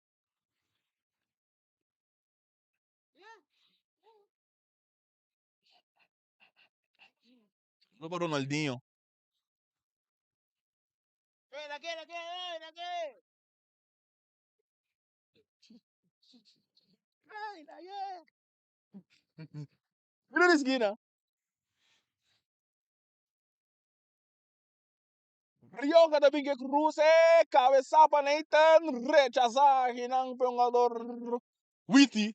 Gol pa Ronaldinho. Tiro di skina. Rioja ta bin ke kruse, kabesa pa Nathan, rechasa akinan pa e hungador Witty.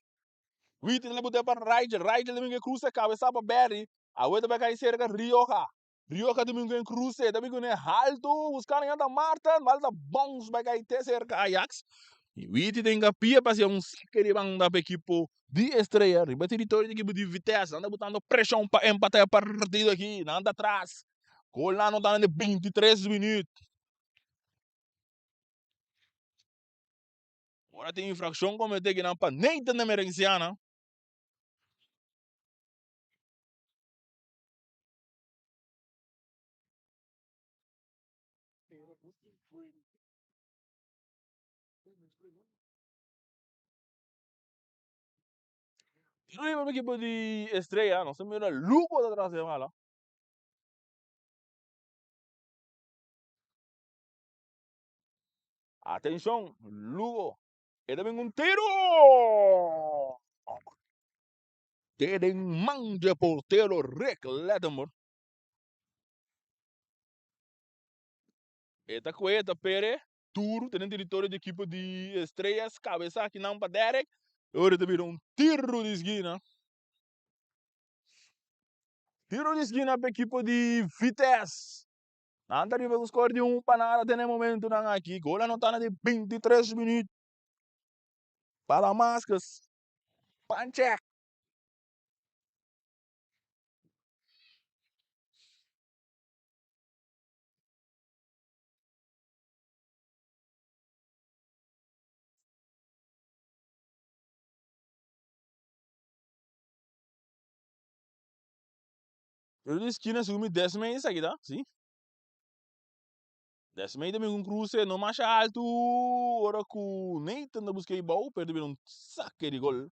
Witty ta bute pa Rigel, Rigel ta bin ke kruse, kabesa pa Barry. Awe ta bai kai serka Rioja. Rioja ta bin ke kruse, ta bin kune haltu, buskando yanta Martin, bal ta bounce bai kai te serka Ajax. Witty ta hinka pia pa hacia un sake di banda pa ekipo di Estrella riba teritorio di ekipo di Vitesse. Nan ta butando presion pa empata e partido aki. Nan ta atras. Golnan no ta na di 23 minuut. Ora tin infraccion comete akinan pa Nathan Emerenciana. Tiro riba ekipo di Estrella, nos ta mira Lugo ta tras e bala. Atenshon, Lugo, e ta bin un tiro! Te den man dje portero Rick Lattimore. E ta kue, e ta pere. Duru ta den teritorio di ekipo di Estrellas, kabesa akinan pa Derek, e ora ta bira un tiro di skina. Tiro di skina pa ekipo di Vitesse. Nan ta riba ku skor di un pa nada te na e momentunan aki. Gol anotá na di 23 minüt pa Damascus. Panchek. Pero di esquina según mi des mes esaki ta, si. Desmey ta bin un kruse no masha altu ora ku Nathan ta buska e bou pero ta bira un sake di gol.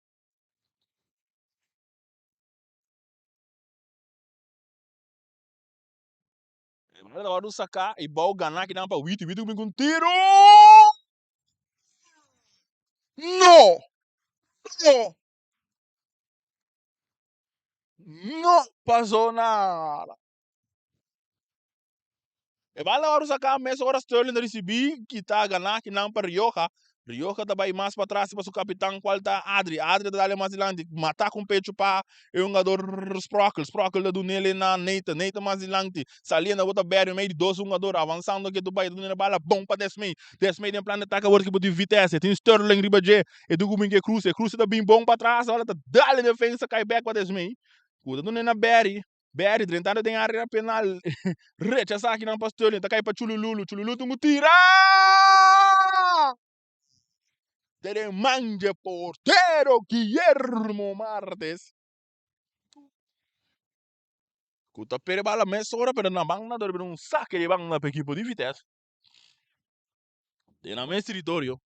E bala ta wòrdu saká e bou gana kinan pa Witi. Witi ku bin ku un tiru! No! No! No pasó nada. E bala wòrdu saká mesora Sterling ta risibí kita ganá kinan pa Rioja. Rioja ta bai mas patras pa su kapitan kual ta Adri. Adri ta dale mas dilanti mata ku un pechu pa e hungador Sprockel. Sprockel ta dunele na Nathan. Nathan mas dilanti saliendo awor ta Barry mei di dos hungador avansando ke tu bai ta dunele bala bon pa Desmey. Desmey den plan di atake awor ekipo di Vitesse. Tin Sterling riba dje. E duku bin ke Cruz. E Cruz ta bin bon patras bala ta dale defensa kai bek pa Desmey ku ta dunele na Barry. Barry drentando den area penal rechasa akinan pa Sterling ta kai pa Chulululu, Chululu tin ku tira! Den man dje portero Guillermo Martes ku ta perde bala mesora pero na banda dor bira un sake di banda pa ekipo di Vitesse den nan mes teritorio.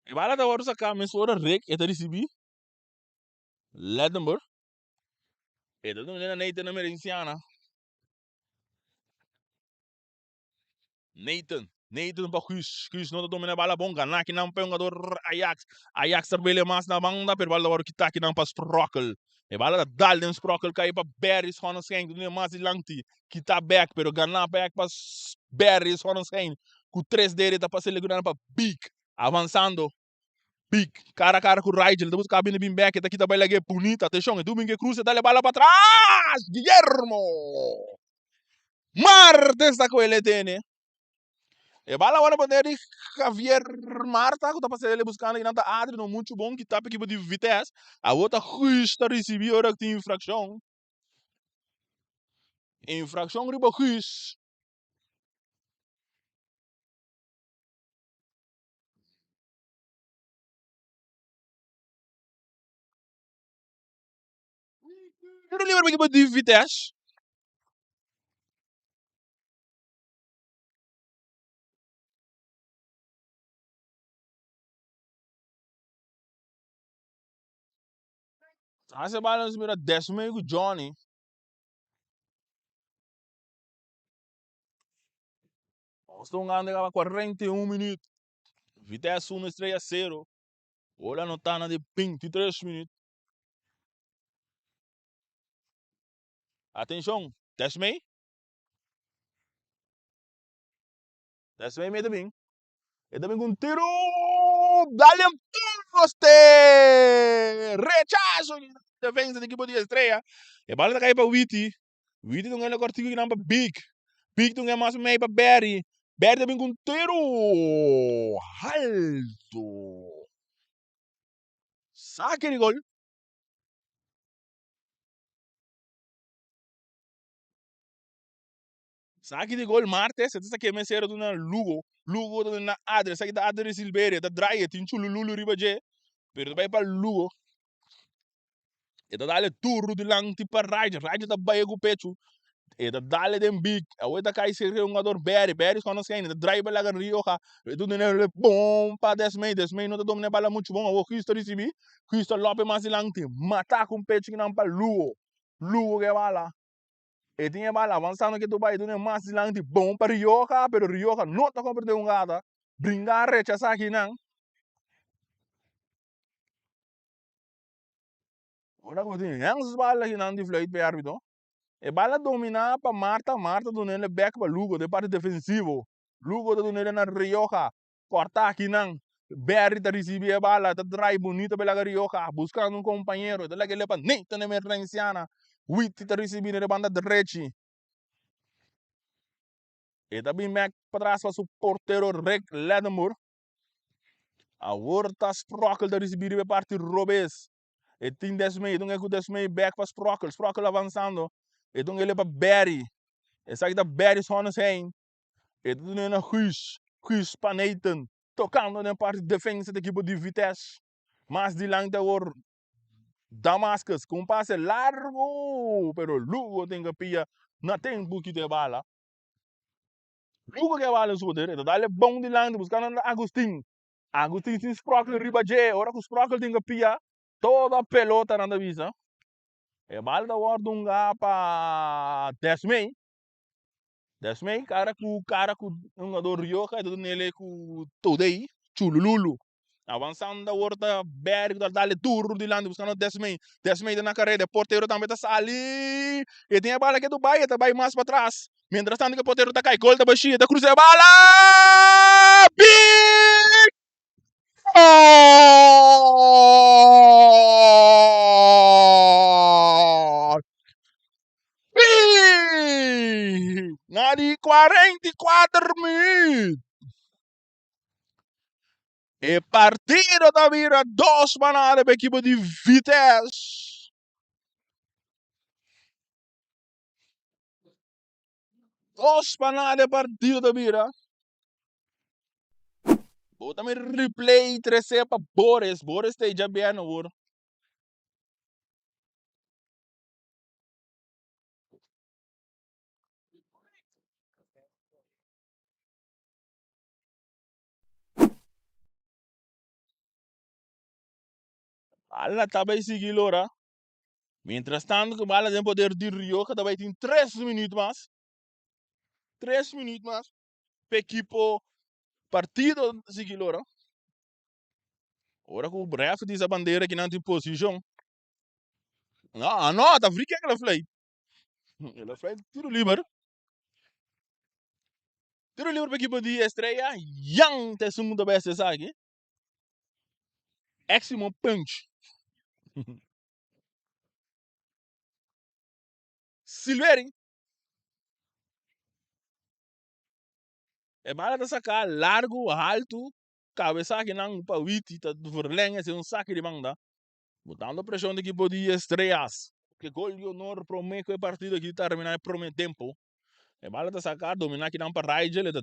E bala ta wòrdu saká mesora Rick e ta risibí Ledenburg. E ta duna na Nathan Emerenciana. Nathan, Nathan pa Guus. Guus no ta domina e bala bon. Gana kinan pa e hungador Ajax. Ajax ta bele mas na banda, pero bala ta wòrdu kitá kinan pa Sprockel. E bala ta dal den Sprockel kai pa Barry Schonenschijn. Ta duna mas dilanti. Kita bek, pero gana bek pa Barry Schonenschijn. Ku tres dede ta pasa el pa Big. Avansando Big cara a cara cu Rigel ta busca bini bin bek e ta kita bay lag'e bunita atencion e dumin ke cruza e dale bala patras Guillermo Martes ta cu el e tene e bala awor a poner di Javier Marta cu ta pasa el buscando kinan ta Adri no mucho bon kita pa ekipo di Vitesse awor ta Guus ta ricibi ora cu tin infraccion infraccion riba Guus. Tiro libre pa ekipo di Vitesse. Hace bala nos mira Desmond ku Johnny. Nos ta hungando kaba 41 minuut. Vitesse 1, Estrella 0. Gol anotá na di 23 minuut. Atenshon, Desmey. Desmey mete bin. E ta bin ku un tiru. Dale un poste! Rechazo di defensa di ekipo di Estrella. E bala ta kai pa Witi. Witi ta un hende kòrtiku ki nan pa Big. Big ta un hende mas mei pa Berry. Berry ta bin ku un tiru haltu. Sake di gol. Sake di gol Martes. E ta sake mesero duna Lugo. Lugo ta duna Adri. Esaki ta Adri Silverio. E ta draai. E tin chulululu riba dje. Pero ta bai pa Lugo. E ta dale duru dilanti pa Raja. Raja ta bai ku pechu. E ta dale den big. Awor e ta kai serka e hungador Barry. Barry skon nos kende. E ta drive laga Rioja. E ta duna bon pa Desmey. Desmey no ta domina e bala muchu bon. Awor Guus ta risibi. Guus ta lope mas dilanti. Mata ku pechu kinan pa Lugo. Lugo ku e bala. E tin e bala avansando ke tur bai. E duna mas dilanti bon pa Rioja. Pero Rioja no ta komprende hungada. Bringa a rechasa kinan. Ora ku tin hens bala kinan di fluit pa e arbitro. E bala dominá pa Marta, Marta dun'el bek pa Lugo den parti defensivo. Lugo ta dun'el na Rioja, kòrtá kinan. Berry ta risibí e bala, ta drai bunito pa e laga Rioja, buskando un kompañero. E ta laga el pa Nathan Emergenciana. Witty ta risibí na e banda drechi. E ta bin bek patras pa su portero Rick Ledenburg. Awor ta Sprockel ta risibi riba e parti robes. E tin Desmey, e dunga ku Desmey bek pa Sprockel. Sprockel avansando. E dunga ele pa Barry. Esaki ta Barry Sonnenschein. E ta duna na Guus. Guus pa Nathan. Tokando den parti defensa di ekipo di Vitesse. Mas dilanti awor. Damascus ku un pase largu, pero Lugo tin ke pia na tempu kita e bala. Lugo ke bala den su poder, e ta dal e bon dilanti buskando Agustin. Agustin sin Sprockel riba dje, ora ku Sprockel tin ke pia toda pelota nan ta bisa. E bala ta wòrdu hunga pa Desmey. Desmey kara ku kara ku hungador Rioja e ta dunele ku Todey Chulululu. Avansando awor ta Berry ku ta dal e duru dilanti buskando Desmey. Desmey ta na kareda e portero tambe ta sali. E tin e bala ke Dubai e ta bai mas patras. Mientras tanto ku e portero ta kai gol ta bashí e ta krusa e bala. Big Gol! Big! Na di 44 minuut. E partido ta bira dos pa nada pa ekipo di Vitesse. Dos pa nada e partido ta bira. Bo ta mira replay trece pa Boris. Boris ta eja bien awor. Bala ta bay sigui lora. Mientras tanto ku bala den poder di Rioja ta bay tin tres minuut mas. Tres minuut mas pa ekipo partido sigui lora. Ora ku ref di sa bandera kinan tin posishon. No, no, ta free kick el a flay. El a flay tiro liber. Tiro liber pa ekipo di Estrella. Yan ta esun ku ta bay hasi esaki. Eximo punch. Silveri. E bala ta saca largo, halto. Cabeza akinan pa Witi ta verleng ese un saki di banda. Botando presion di ekipo di Estrellas. Ke gol di honor prome ku e partido aki termina e prome tempo. E bala ta saca, domina akinan pa Rigel. E ta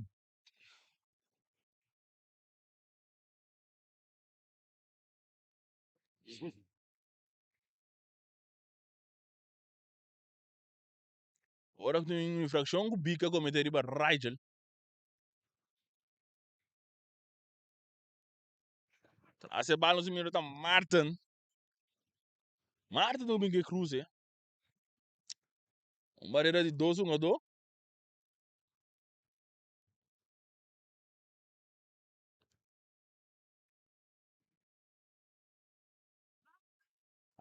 Ora ku tin un infrakshon ku Bika komete riba Rigel. Tras e bal nos mira ta Martin. Martin ta bin ke kruse. Un barera di dos hungadó.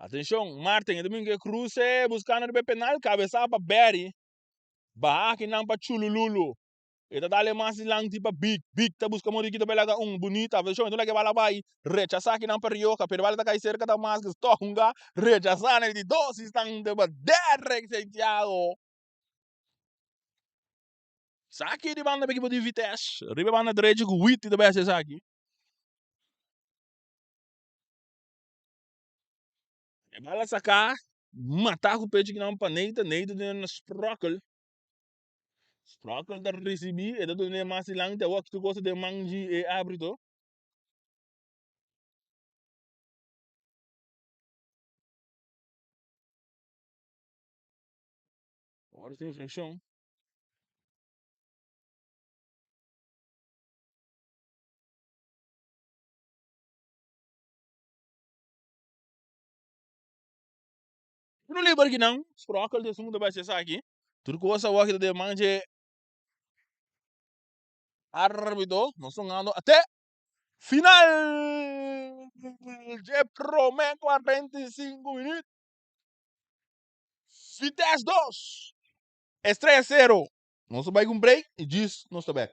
Atenshon, Martin e ta bin ke kruse buskando riba e penal, kabesa pa Barry. Baha akinan pa Chulululu. E ta dale mas dilanti pa Big. Big ta buska Moriquito ta bai laga un bunita. Atenshon, e ta laga e bala bai. Rechasá akinan pa Rioja, pero e bala ta kai serka ta Masques. Tòg hunga rechasá na e di dos instante pa Derrick Santiago. Esaki di banda pa ekipo di Vitesse. Riba e banda derecho ku Witty ta bai hasi esaki. E bala saká, matá ku pecho kinan pa Nathan. Nathan duna na Sprockel. Sprockel ta risibí, e ta duna mas dilanti. Awor tur kos ta den man di e árbitro. Awor tin infrakshon. Tiro liber kinan, Sprockel ta esun ku ta bai hasi esaki. Tur kos awor ki ta den man dje arbitro. Nos ta hungando te final dje prome 45 minüt. Vitesse dos, Estrella sero. Nos ta bai ku un break i djis nos ta bek.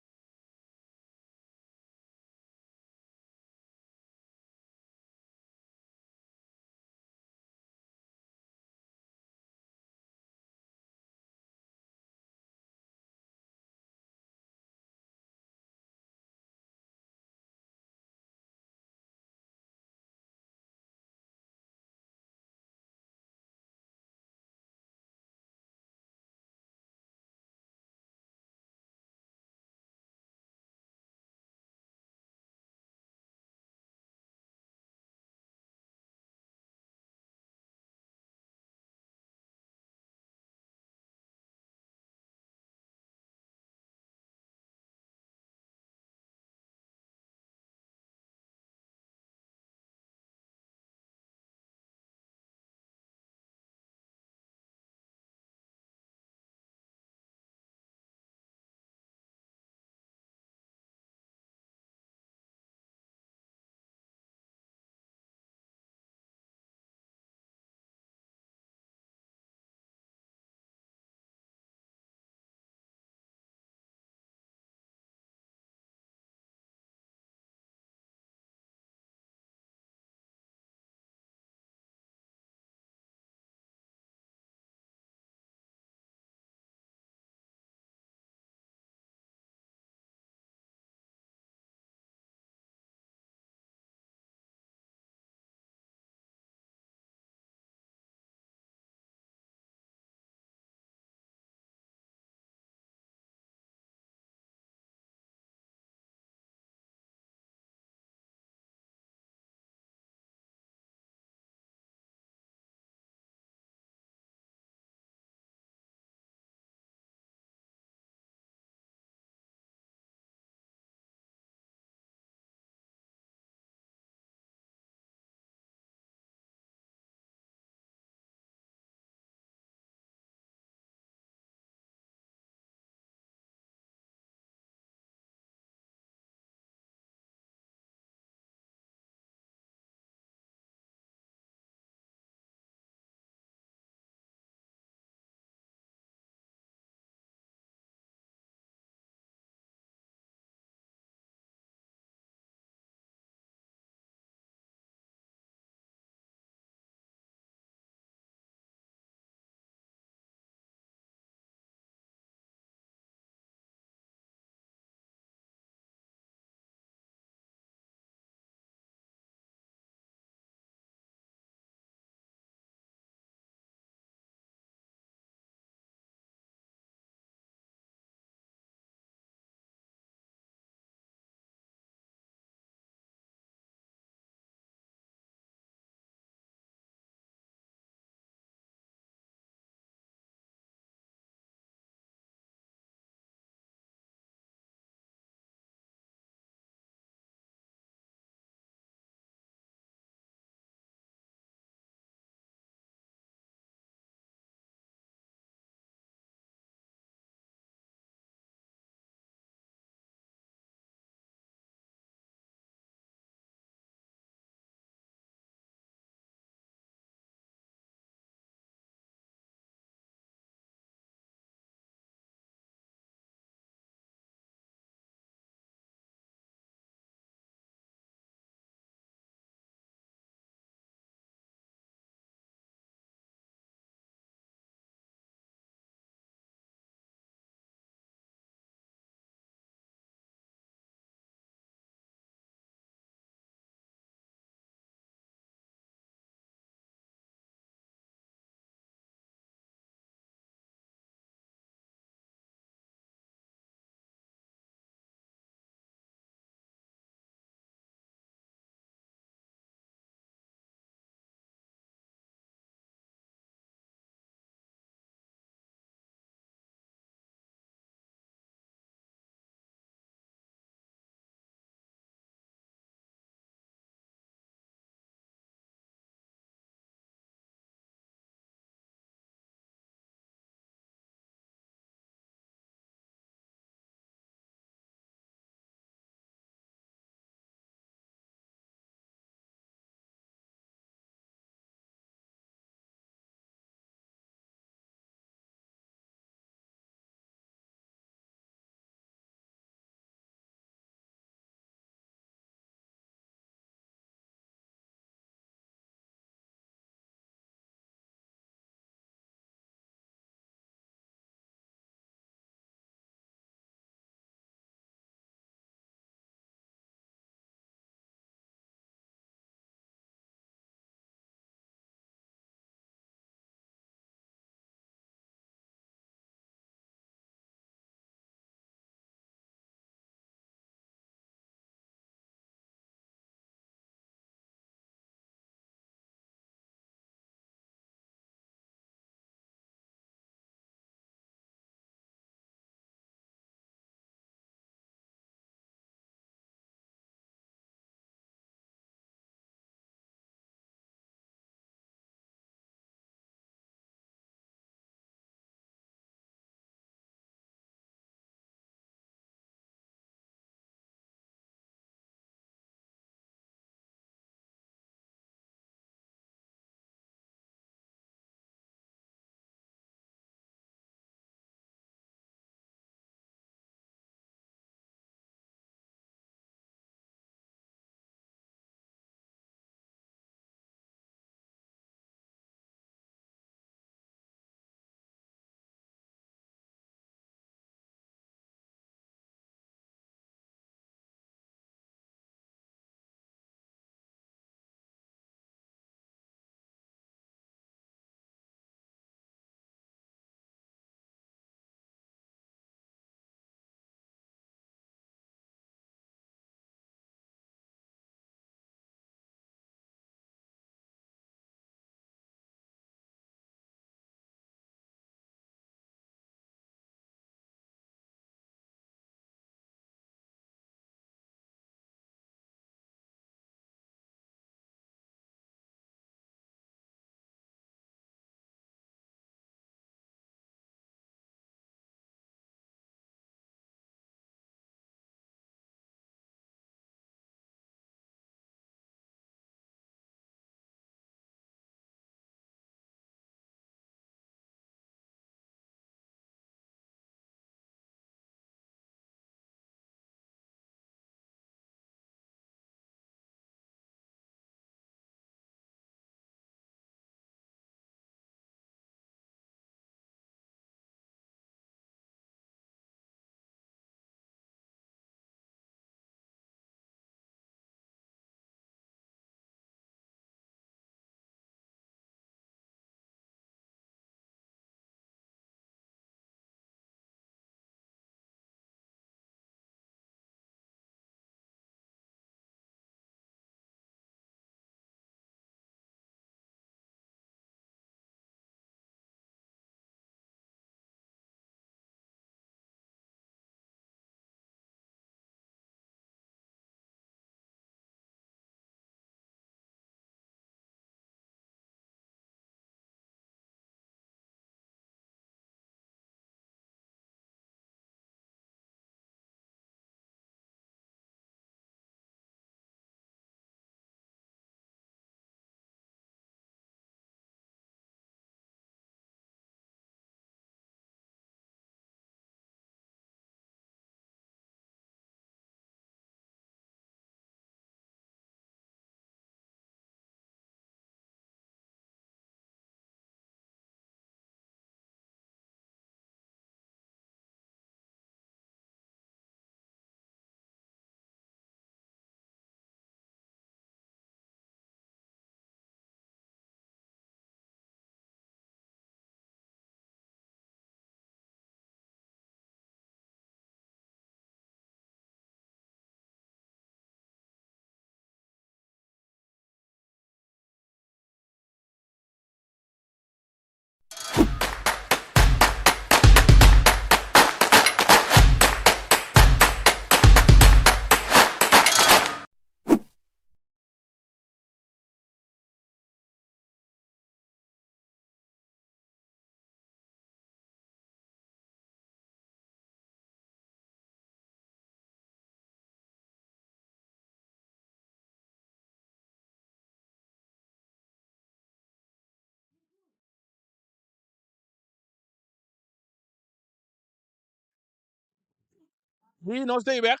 Y nos ta bek.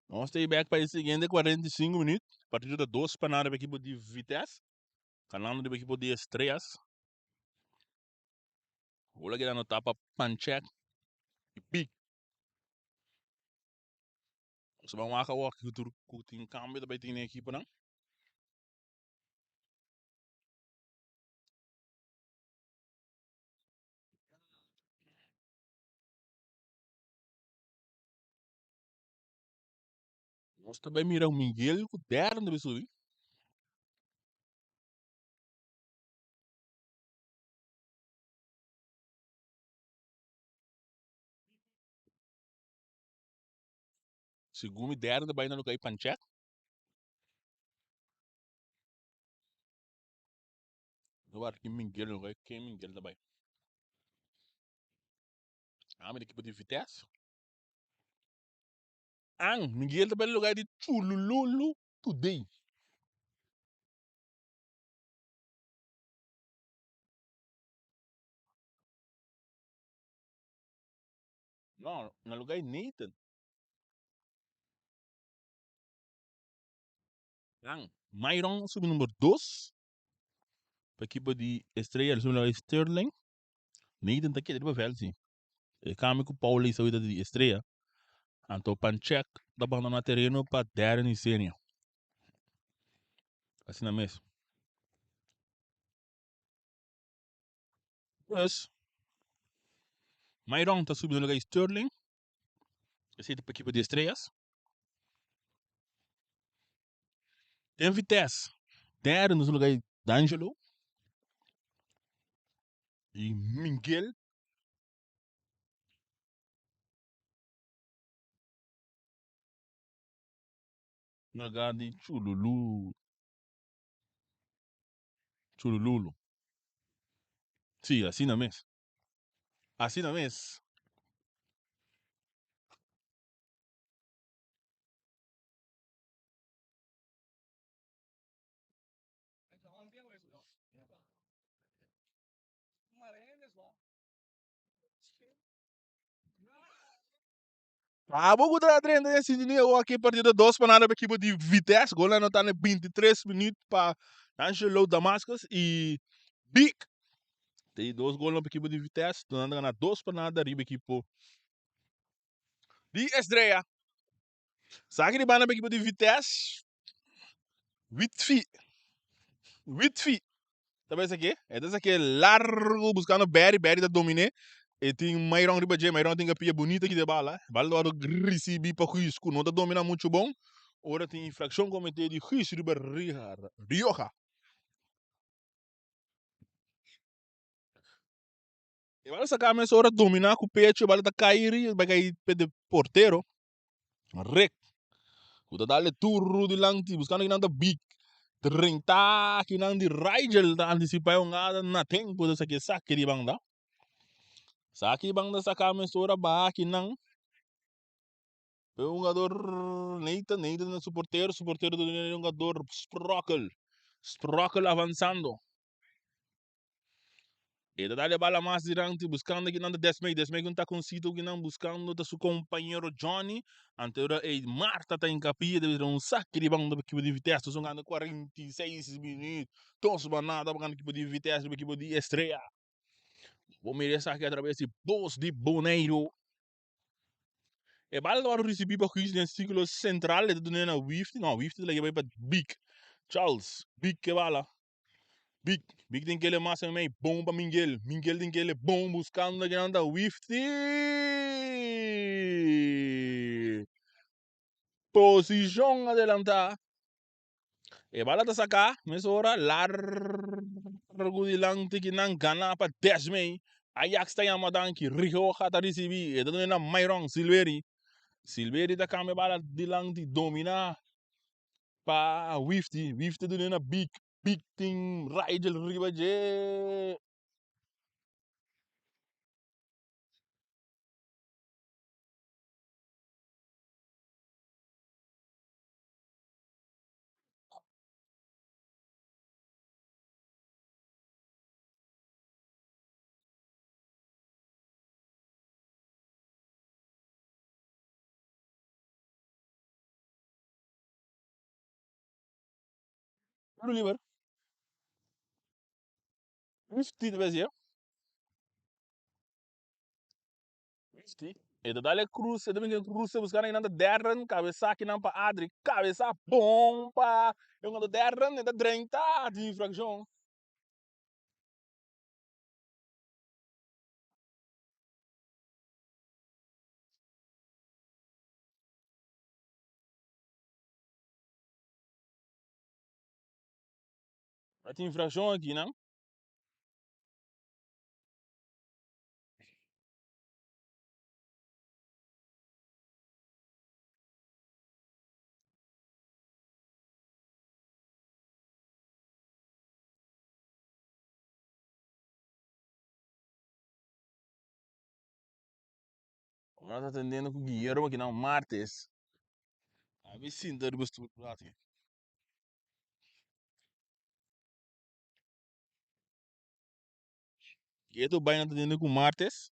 Nos ta bek pa e siguiente 45 minuut. Partido ta 2 pa nada pa equipo di Vitesse. Ganando riba equipo di Estrellas. Bola keda anotá pa Panchek y Big. Nos ban wak awor ku tur ku tin kambio ta bai tin den ekiponan. Nos ta bai mira Miguel ku Darren ta bai subi. Segun mi Darren ta bai na lugar di Panchek. No wak ki Miguel no ken Miguel ta bai. Ami di ekipo di Vitesse. An, Miguel ta bai na lugar di Chulululu Today. No, na lugar di Nathan. An, Myron subi number 2. Pa ekipo di Estrella, el subi na lugar di Sterling. Nathan ta keda riba veld si. E cambio cu Paul hizo ahorita di Estrella. Anto Panchek ta bandona tereno pa Darren Isenia. Asina mes. Dus, Myron ta subi na lugar di Sterling. Esei ta pa ekipo di Estrellas. Den Vitesse, Darren ta su lugar di D'Angelo. Y Miguel. Na lugar di Chululu. Chulululu. Sí, asina mes. Asina mes. Abo ku ta drenta den sintonia awor aki partido 2 pa nada pa ekipo di Vitesse. Gol anotá na 23 minuut pa Angelo Damascus y Big. Te dos gol pa ekipo di Vitesse. Nan ta gana 2 pa nada riba ekipo di Estrella. Saki di banda pa ekipo di Vitesse. Witfi. Witfi. Ta bai esaki? E ta esaki largo buscando Barry. Barry ta dominé. E tin Myron riba dje. Myron tin kapia bonita ki de bala. Bala ta wòrdu risibí pa Guus ku no ta dominá muchu bon. Ora tin infrakshon kometé di Guus riba Rioja. E bala saka mesora dominá ku pecho. E bala ta kai ri bai kai pe de portero. Rick ku ta dale tur dilanti buskando kinan ta big drenta kinan di Rigel ta antisipa e hungada na tempo ta saki e saki di banda. Saki di banda saka mesora baha kinan e hungador Nathan, Nathan na su portero, su portero ta duna e hungador Sprockel, Sprockel avansando. E ta dale bala mas dilanti buscando kinan ta Desmey, Desmey cu un taconcito kinan buscando ta su compañero Johnny. Ante ora ey Marta ta hincapia debe ser un saque di banda pa equipo di Vitesse. Nos gana 46 minuut. Dos pa nada pa gana equipo di Vitesse riba equipo di Estrella. Bo mira esaki a traves di Bos di Boneiru. E bala ta wòrdu risibí pa Guus den sírkulo sentral. E ta dun'é na Wifty. No, Wifty ta lag'é bai pa Big. Charles, Big ke bala. Big, Big tin kele mas en mei. Bon pa Mingel. Mingel tin kele bon buskando kinan ta Wifty. Posishon adelantá. E bala ta saká mesora largu dilanti kinan gana pa Desmey. Ajax ta yama danki. Rioja ta risibí. E ta duna na Myron Silveri. Silveri ta kambia bala dilanti dominá pa Wifty. Wifty ta duna na Big. Big tin Rigel riba dje. Tiro liber. Fifty ta besi. 50. E ta dale cruz, e ta bin cruce buscando kinan ta Darren, cabeza kinan pa Adri, cabeza bon pa e un Darren, e ta drenta di infraccion. Tin infraccion aki nan. Nos ta atendiendo ku Guillermo aki nan martes. A mi sinta riba stoel un rato. Geto bai na tende ku martes.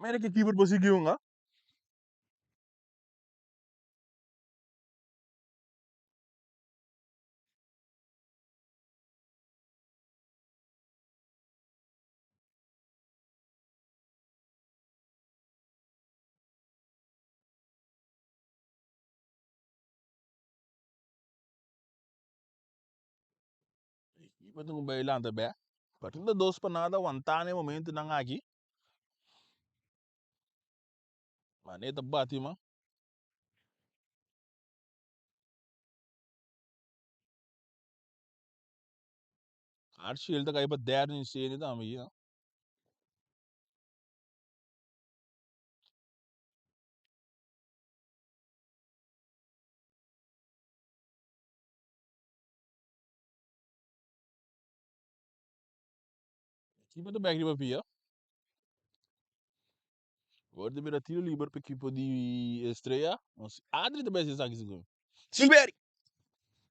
Mira ki keeper por sigui hunga. Ekipo tin ku bai lanta bek. Partido dos pa nada wantá na e momentunan aki. Mane ta bati man. Archiel ta kai pa derde incendio tambe aki no. Ekipo ta bek riba pia. Awor ta bira tiro liber pa ekipo di Estrella. Adri ta bai haci esaki sigur. Silveri!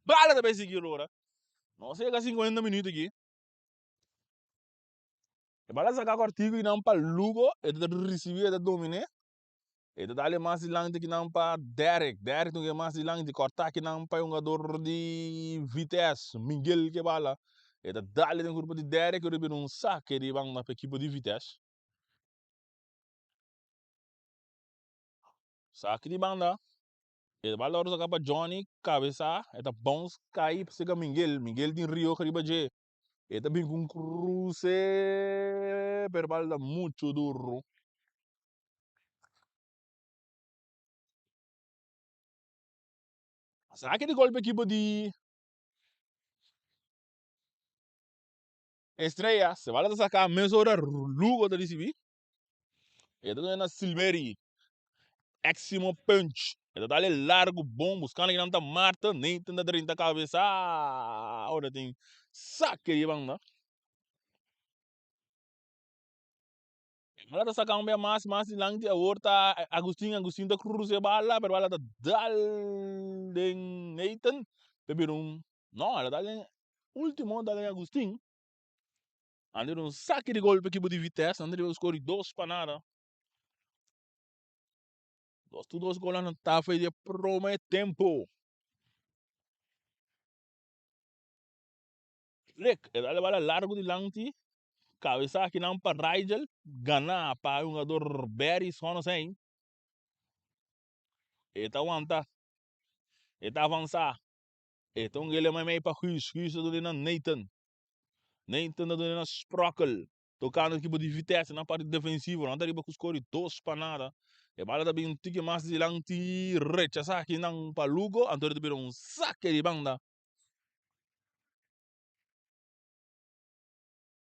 Bala ta bai sigui ora. Nos a yega 50 minuut aki. E bala saca cortico y nan pa Lugo. E ta ricibi, e ta domine. E ta dale mas dilanti ki nan pa Derek. Derek ta mas dilanti. Corta ki nan pa e hungador di Vitesse. Miguel ke bala. E ta dale den curpa di Derek. E bira un saque di banda pa ekipo di Vitesse. Saque di banda. E bala ora saca pa Johnny. Cabeza. E ta bounce cai cerca Miguel. Miguel tin Rioja riba dje. E ta bin cu un cruce. Pero bala ta mucho duro. Saque di golpe equipo di Estrella. Se bala ta saca mesora Lugo ta ricibi. E ta na Silveri. Eximo punch. E ta dale largo bon buscando kinan ta Marta. Nathan ta drenta cabeza. Ora tin saque di banda. Bala ta saca un bia mas, mas dilanti. Awor ta Agustin. Agustin ta cruza e bala, pero bala ta dal den Nathan. Ta bira un, no, el a dal den ultimo, dal den Agustin. Nan dira un saki di gol pa ekipo di Vitesse. Nan dira score dos pa nada. Dos tu dos golan na tafa di e prome tempo. Rick, e dal e bala largo dilanti. Cabeza akinan pa Rigel. Gana pa e hungador Barry Schonosijn. E ta wanta. E ta avansa. E ta un gele meimei pa Guus. Guus ta duna na Nathan. Nathan ta duna na Sprockel. Tocando ekipo di Vitesse na parti defensivo. Nan ta riba cu score di dos pa nada. E bala ta bin un tiki mas dilanti. Rechasa akinan pa Lugo. Anto ta bira un saque di banda.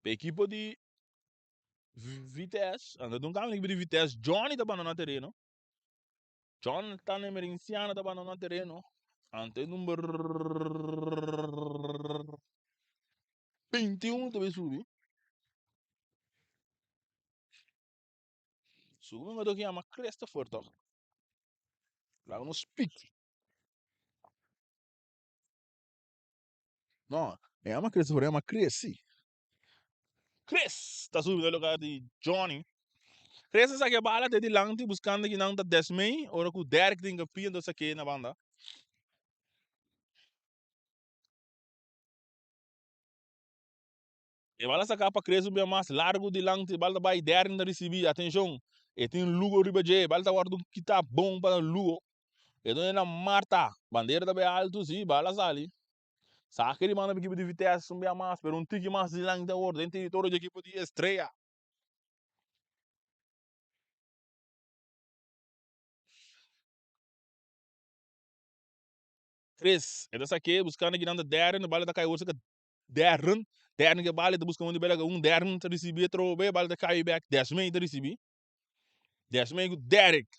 Pa ekipo di Vitesse. Anto ta un cambio na ekipo di Vitesse. Johnny ta bandona tereno. Jonathan Emerenciano ta bandona tereno. Anto e number 21 ta bay subi. Subi un jugador que llama Christopher toch. Laga nos speak. No, e yama Chris pero e yama Chris si. Chris ta subi na lugar di Johnny. Chris a saki e bala te dilanti buscando kinan ta Desmey ora cu Derek tin pia enton sake na banda. E bala saka pa Chris un bia mas largo dilanti e bala ta bay Derek ta ricibi atencion e tin Lugo riba dje e bala ta wordo kita bon pa Lugo e done na Marta bandera ta bay alto si bala sali. Saki di manda pa ekipo di Vitesse un bia mas, pero un tiki mas dilanti awor den teritorio di ekipo di Estrella. Chris, e ta sake buscando kinan ta Darren, e bala ta kai awor saka Darren, Darren ke bala e ta busca un di bela un Darren ta ricibi atrobe, e bala ta kai bek, Desmay ta ricibi, Desmay ku Derrick.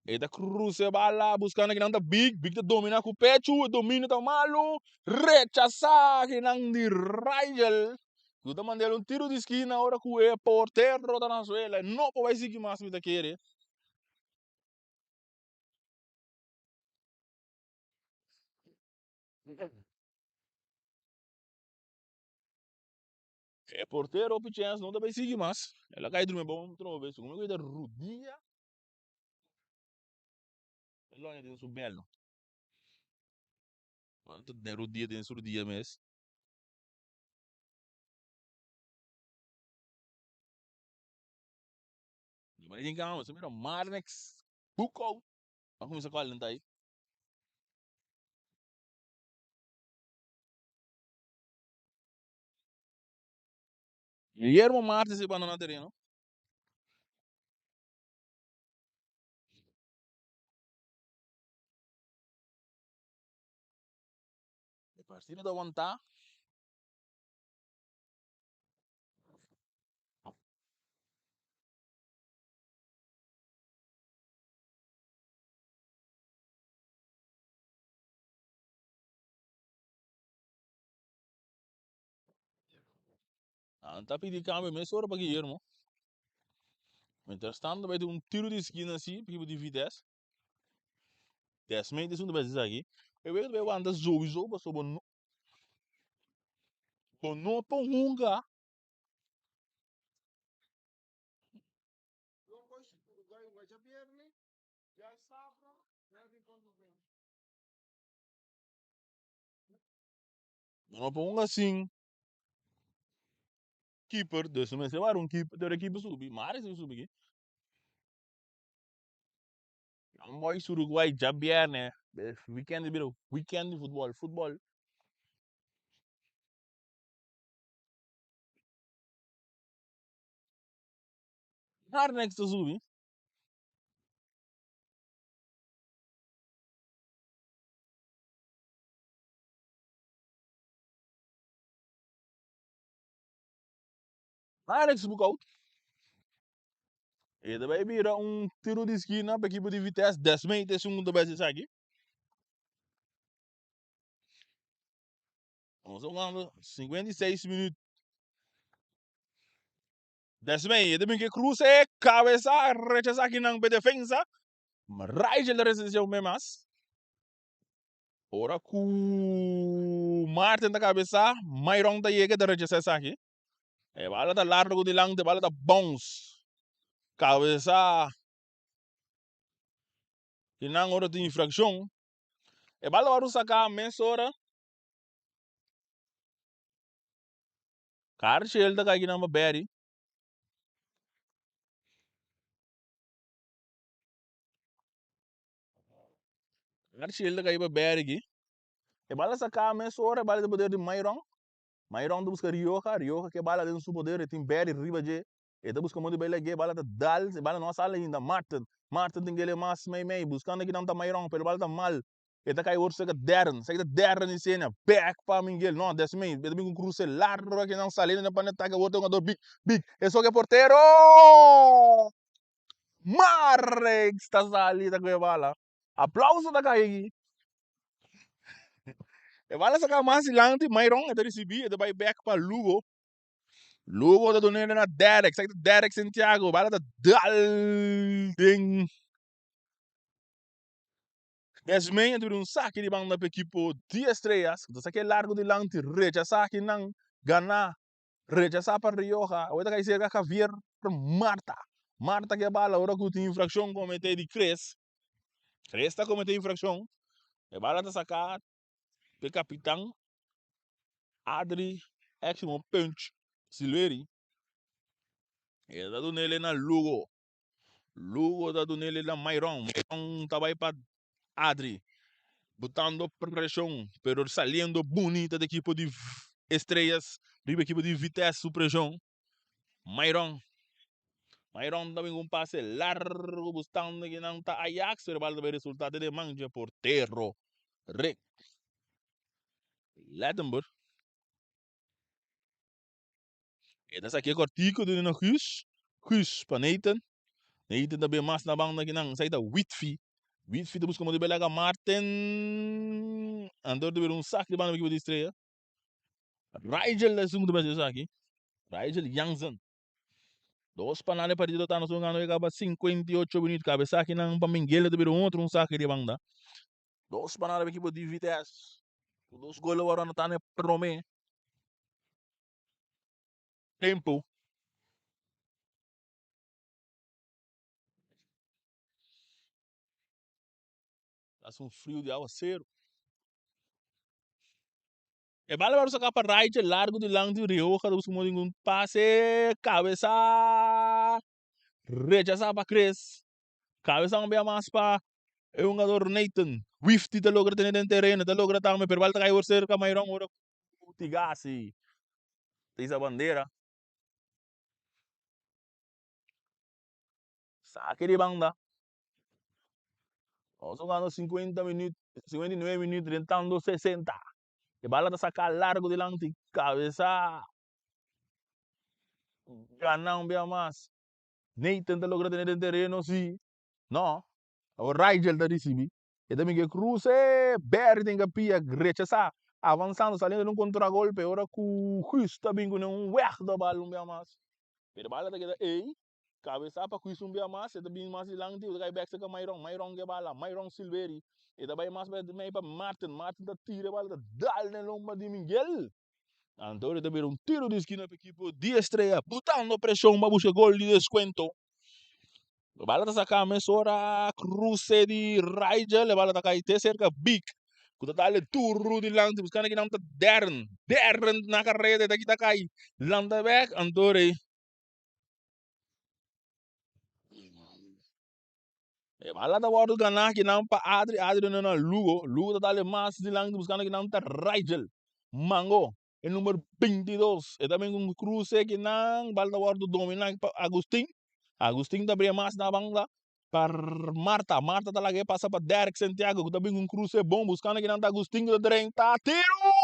E ta cruza e bala buscando kinan ta Big. Big ta domina cu pecho. E dominio ta malo. Rechasa kinan di Rigel. Cu ta mandel un tiro di skina ora cu e portero ta na suela. E no por bay sigui mas mi ta kere. E portero hopi chens no ta bay sigui mas. El a cay drumi bon trobe. Segun mi cu e ta rudia. E loña den su belo. Anto den rudia den su rudia mes. Di manera tin kama, mira Marnix Boekhoudt a kuminsá kalentá ahí. Guillermo Martins e bandona tereno. E partido ta wantá. Nan ta pidi cambio mesora pa Guillermo. Mientras tanto bai tin un tiro di esquina así, equipo di Vitesse. Desmee esun ta bai esaki. E wega ta bai wanta sowieso pasobra bo no bo no por hunga. Bo no por hunga sin keeper, dus mester wak un keeper, tur ekipo subi, Maris a subi aki. Young Boys Uruguay djabierne, weekend a bira weekend di futbol, futbol. Marnex ta subi. Alex Boekhoudt. E ta bai bira un tiro di skina pa ekipo di Vitesse. Desmee ta esun ku ta bai hasi esaki. Nos ta jugando 56 minuut. Desmee e ta bin ke kruse, kabesa, rechasa akinan pa e defensa. Rigel ta resistencia un be mas. Ora ku Martin ta kabesá, Myron ta yega ta rechasá esaki. E bala ta largu dilanti, e bala ta bounce. Kabesá i nan ora tin infrakshon. E bala wòrdu saká mesora. Karshel ta kai kinan pa Barry. Archie ta kai pa Bergi. E bala saká mesora, e bala den poder di Myron. Myron ta buska Rioja, Rioja ke bala den su poder, e tin Berry riba dje. E ta buska modo di bai lag'é, e bala ta dal, e bala no a sali ainda. Martin, Martin tin kele mas mei mei, buskando kinan ta Myron, pero e bala ta mal. E ta kai wor serka Darren, esaki ta Darren di Senia, bek pa Miguel, no, des mei, e ta bin ku kruse largo kinan saliendo pa atake, awor ta un jugador big, big, e soke portero! Marrex ta sali ta ku e bala. Aplauso ta kai aki. E bala saka mas dilanti, Myron e ta risibi, e ta bai bek pa Lugo. Lugo ta dun'e na Derek, esaki ta Derek Santiago, bala ta dal den Desmey a duna un saki di banda pa ekipo di Estrellas, ku ta saki e largu dilanti, rechasá akinan, ganá, rechasá pa Rioja. Awor ta kai serka Javier Marta. Marta ke bala ora ku tin infrakshon kometé di Chris. Chris ta kometé infrakshon. E bala ta saká pa e kapitan Adri Eximo Punch Silveri. E ta dun'el na Lugo. Lugo ta dun'el na Myron. Myron ta bai pa Adri. Botando preshon, pero saliendo bunita di ekipo di Estrellas riba ekipo di Vitesse su preshon. Myron. Myron ta bin ku un pase largo bustando kinan ta Ajax, pero bal ta bai resulta te den man dje portero Rick Lettenberg. E ta sakia kortiku duna na Guus. Guus pa Nathan. Nathan ta bin mas na banda kinan. Esaki ta Witfi. Witfi ta buska modo di bai laga Martin. Anto ta bira un sak di banda pa ekipo di Estrella. Rigel ta esun ku ta bai hasi esaki. Rigel Jansen. Dos pa nada e partido ta nos jugando e kaba 58 minuut. Kaba esakinan pa Mingel ta bira un otro un saki di banda. Dos pa nada pa ekipo di Vitesse. Ku dos gol awor anotá na e promé tempu. Hace un frio di aguacero. E bala wòrdu saká pa Raiche largu dilanti Rioja ta buska modo un pase kabesa rechasá pa Chris kabesa un bia mas pa e hungador Nathan Wifty ta logra tene den tereno ta logra tambe pero bala ta kai wòrdu serka Mayron ora ku Tigasi ta hisa bandera sake di banda. Nos jugando 50 minuut, 59 minuut, rentando 60. E bala ta saca largo dilanti, cabeza gana un bia mas. Nathan ta logra tene den tereno, si. No. Awor Rigel ta ricibi. E ta bin ke cruce, Barry tin ke pia, rechasa. Avanzando, saliendo den un contragolpe, ora cu Guus ta bin cune un weg da bal un bia mas. Pero e bala ta keda ey. Kabesá pa kuis un bia mas, e ta bin mas dilanti, e ta kai bèk serka Myron, Myron ke bala, Myron Silveri, e ta bai mas mei pa Martin, Martin ta tira e bala, ta dal den lomba di Miguel. Anto e ta bira un tiro di skina pa ekipo di Estrella, butando preshon pa buska gol di deskuento. E bala ta saka mesora kruse di Rigel, e bala ta kai te serka Big, ku ta dal e turu dilanti, buskando kinan ta Darren, Darren na kareda e ta kita kai, lanta bèk, anto rei. E bala ta wòrdu ganá kinan pa Adri, Adri duna na Lugo, Lugo ta dale mas dilanti buskando kinan ta Rigel Mango, e number 22, e ta bin ku un kruse kinan, bala ta wòrdu dominá pa Agustin, Agustin ta bria mas na banda pa Marta, Marta ta laga e pasa pa Derek Santiago ku ta bin ku un kruse bon buskando kinan ta Agustin ku ta drenta, tiru!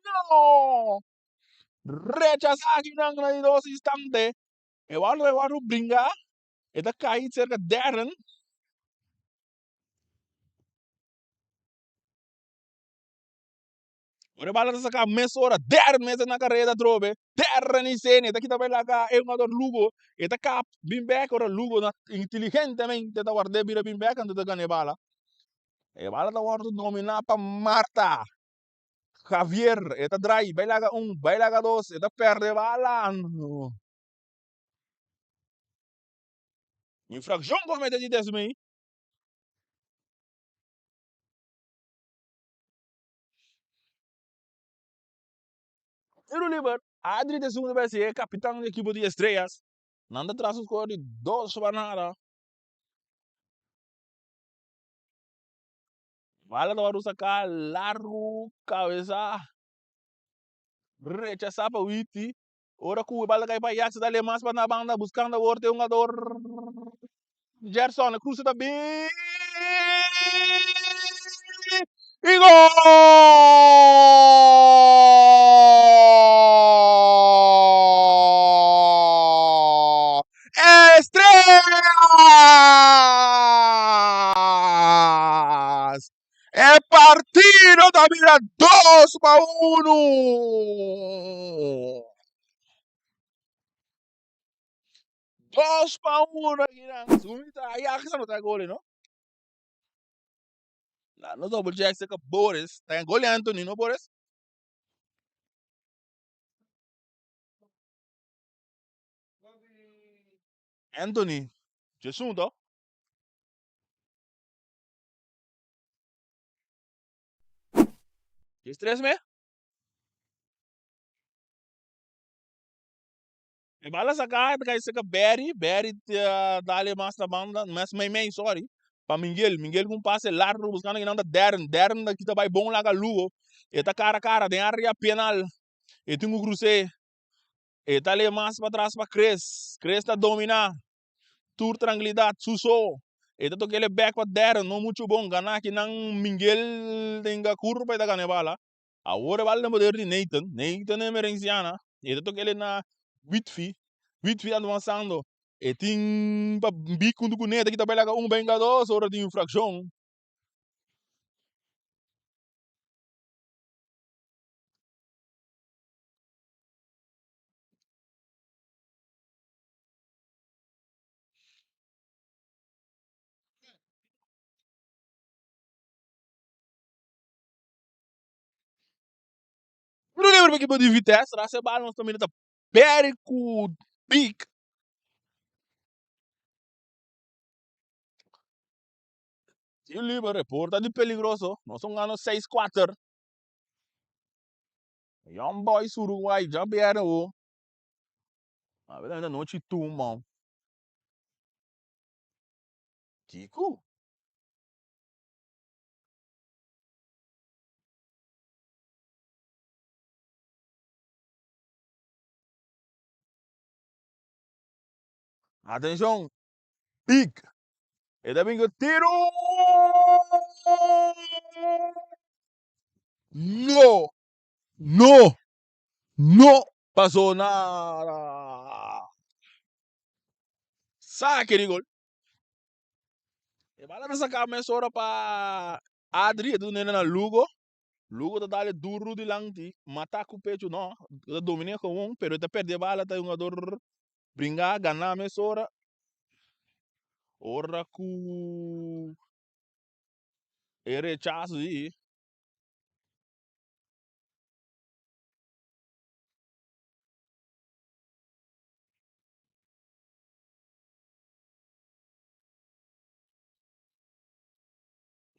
No! Rechasá kinan na di dos instante. E wòrdu e wòrdu bringá, e ta kai serka Darren. Ora e bala ta saká mesora, Darren mes ta na kareda atrobe. Darren i Sene ta kita bai laga e hungador Lugo. E ta kap bin bèk ora Lugo na inteligentemente ta ward'é bira bin bèk anto ta gana e bala. E bala ta wòrdu dominá pa Marta. Javier, e ta drai, bai laga un, bai laga dos, e ta perde bala. Infraccion comete di Desmey. Tiro liber, Adri ta esun ku ta bai hasi e kapitan di ekipo di Estrellas. Nan ta tras un skor di dos pa nada. Bala ta wòrdu saká largu kabesa rechasá pa Witi. Ora ku e bala ta kai pa Ajax ta dal e mas pa na banda buskando awor te hungador Gerson. E kruse ta bin i gol! Estrellas! E partido ta bira 2-1. 2-1 akinan. Segun mi ta Ajax a nota e gol, no? La no double check cerca Boris. Ta en gol di Anthony, no Boris? Anthony, Jesús, to? 13 me? E bala saca, ta cay cerca Barry, Barry ta dale mas na banda, mas mei mei, sorry, pa Miguel, Miguel cu un pase largo buscando kinan ta Darren, Darren ta kita bay bon laga Lugo, e ta cara cara den area penal, e tin cu cruce, e ta le mas patras pa Chris, Chris ta domina, tur tranquilidad, su so, e ta toca ele back pa Darren, no mucho bon, gana kinan Miguel den curva e ta gana e bala. Awor e bal den poder di Nathan, Nathan Emerenciana, e ta toca ele na Whitfi, Whitfi advansando, e tin pa bik hunto cu Neta ki ta bay laga un benga dos ora di infraccion. Tiro libre pa ekipo di Vitesse, ras e bal nos ta mira ta Barry ku Big. Tiro libre reporta di peligroso, nos un gano 6-4. Young Boys Uruguay djabièrnè wo. A ver ta nochi tumba. Kiko? Atenshon, pik. E ta bin ku tiru. No, no, no pasó nada. Sake di gol. E bala ta saka mesora pa Adri, e ta dun'e na Lugo. Lugo ta dale duru dilanti, mata ku pechu no, e ta dominé gewoon, pero e ta perde e bala, ta e hungador bringa, gana mesora. Ora ku e rechaso di.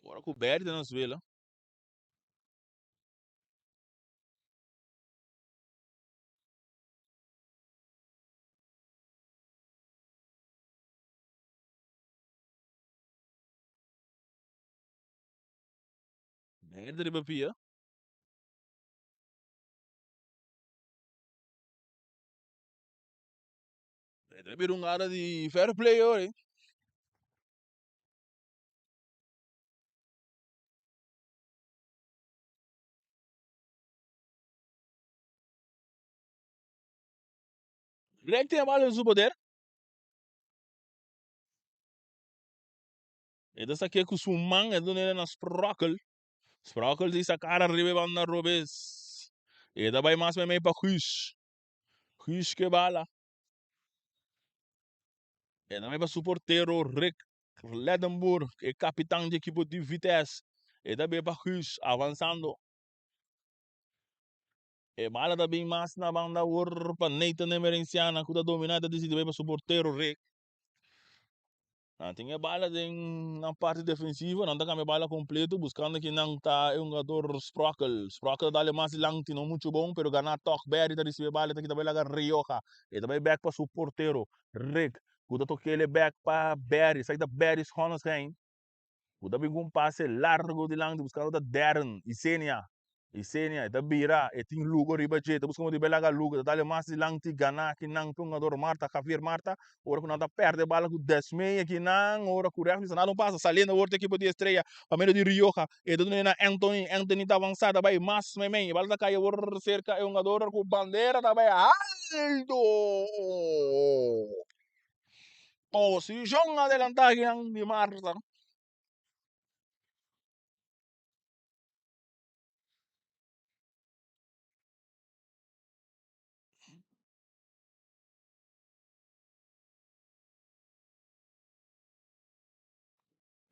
Ora ku Berry ta na suela. Berry ta riba pia. Ta bira un gara di fair play hoor. Greg tin e bal den su poder. E ta saké ku su man, e ta dun'é na Sprokkel. Sprokkel di sa kara riba e banda robes. E ta bai mas meimei pa Guus. Guus ke bala. E ta bai pa su portero Rick Ledenburg, e kapitan di ekipo di Vitesse. E ta bai pa Guus, avansando. E bala ta bin mas na banda awor pa Nathan Emerenciana ku ta dominá, e ta disidi bai pa su portero Rick. Nan tin e bala den nan parti defensivo, nan ta cambia bala completo buscando ki nan ta e hungador Sprockel. Sprockel ta dale mas dilanti, no mucho bon, pero gana toch. Berry ta ricibi e bala, ta kita bay laga Rioja. E ta bay back pa su portero, Rick, cu ta tokele back pa Berry. Esaki ta Berry Schonneschijn, cu ta bin cu un pase largo dilanti buscando ta Darren Isenia. Isenia, e ta bira, e tin Lugo riba dje, ta buska modo di bai laga Lugo, ta dale mas dilanti, gana kinan pe hungador Marta, Javier Marta, ora ku nan ta perde bala ku Desmey akinan, ora ku ref bisa nada no pasa, saliendo awor ta ekipo di Estrella pa medio di Rioja, e ta duna na Anthony, Anthony ta avansa, ta bai mas meimei, e bala ta kai awor serka e hungador ku bandera ta bai alto! Posishon adelanta akinan di Marta.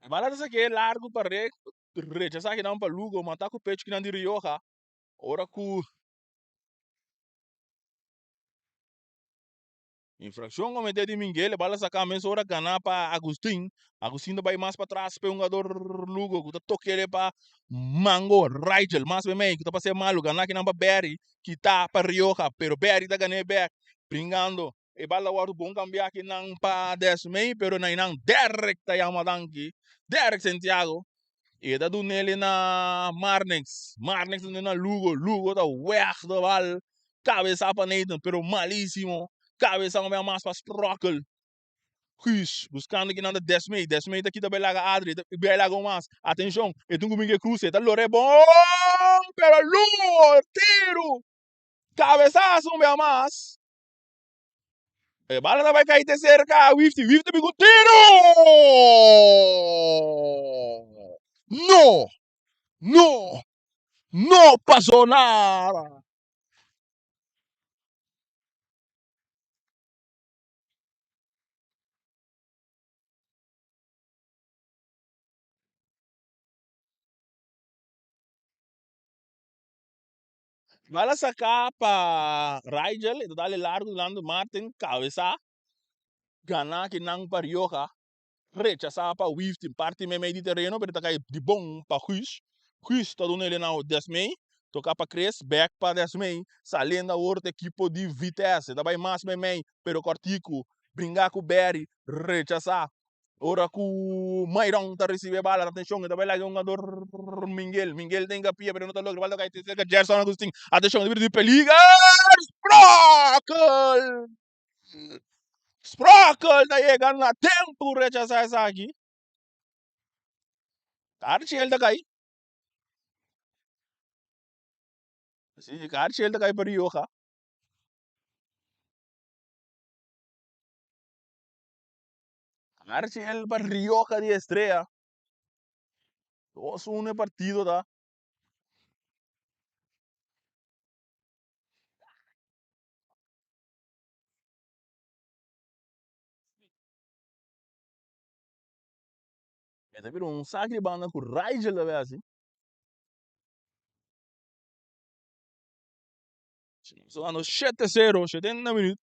E bala ta sake largu pa rek. Rechasá kinan pa Lugo, mata ku pechu kinan di Rioja. Ora ku infrakshon kometé di Minguel, e bala saká mesora ganá pa Agustin. Agustin ta bai mas patras pa e hungador Lugo ku ta tok'é pa Mango Rigel. Mas meimei ku ta pas'é malu, ganá kinan pa Berry, kitá pa Rioja, pero Berry ta gan'é bèk, bringando. E bala wòrdu bon kambiá kinan pa Desmey, pero na einan Derrick ta yama danki. Derrick Santiago. E ta dun'é na Marnix. Marnix ta dun'é na Lugo. Lugo ta wèg de bal. Kabesá pa Nathan, pero malísimo. Kabesá un bia mas pa Sprockel. Guus buskando kinan ta Desmey. Desmey ta kita bai laga Adri. Ta bai laga un mas. Atenshon, e tin ku bin ku e kruse. E ta lor'é bon, pero Lugo tiru. Kabesaso un bia mas. E bala ta bai kai te serka Wifty. Wifty bin ku tiru! No! No! No pasó nada! Bala saká pa Rigel, e ta dale largu dilanti Martin, kabesá, ganá kinan pa Rioja, rechasá pa Wiftin, parti meimei di tereno, pero ta kai di bon pa Guus. Guus ta duna el na Desmey, toka pa Chris, bèk pa Desmey, saliendo awor ta ekipo di Vitesse, ta bai mas meimei, pero kòrtiku, bringá ku Berry, rechasá. Ora ku Myron ta risibi e bala, atenshon, e ta bai laga e hungador Minguel. Minguel ta hinkapia, pero no ta logra. Bala ta kai serka Gerson Agustin. Atenshon, e ta bira di peliger! Sprokel! Sprokel ta yega na tempu rechasá esaki. Archiel ta kai. Si, Archiel ta kai pa Rioja. Archel pa Rioja di Estrella. 2-1 e partido ta. E ta bira un saki di banda ku Rigel ta hasi. So ando 7-0, 70 minuut.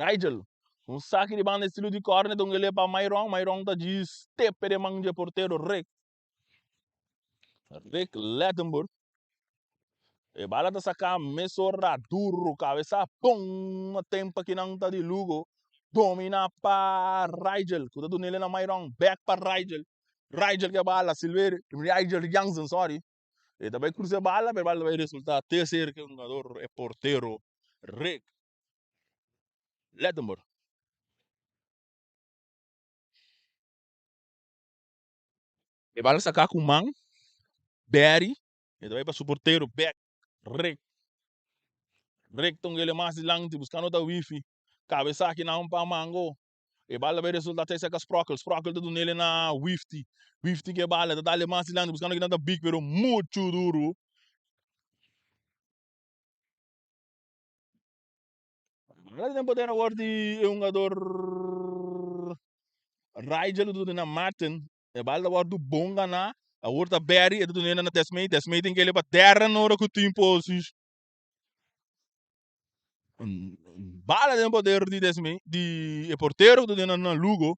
Nigel, un saki di banda estilo di corner ta un ele pa Myron, Myron ta djis tepe den man dje portero Rick. Rick Lettenburg. E bala ta saka mesora duro, kabesa pum, na tempo kinan ta di Lugo. Domina pa Rigel, ku ta dunele na Myron, back pa Rigel. Rigel ke bala, Silverio, Rigel Jansen, sorry. E ta bai cruza e bala, pero e bala ta bai resulta te cerca e hungador, e portero Rick Lettenberg. E bala saca cu man, Barry, e ta bai pa su portero bek, Rick. Rick ta un gele mas dilanti buscando ta wifi, cabeza aki nan pa Mango. E bala bai resulta te cerca Sprokel. Sprokel ta dunele na Wifty. Wifty ke bala ta dale mas dilanti buscando kinan ta big pero mucho duro. Bala den poder awor di e hungador Rigel ta duna na Martin. E bala ta wordo bon gana. Awor ta Barry e ta dunele na Desmay. Desmay tin kele pa Darren ora ku tin posis. Bala den poder di Desmay, di e portero ku ta den na Lugo.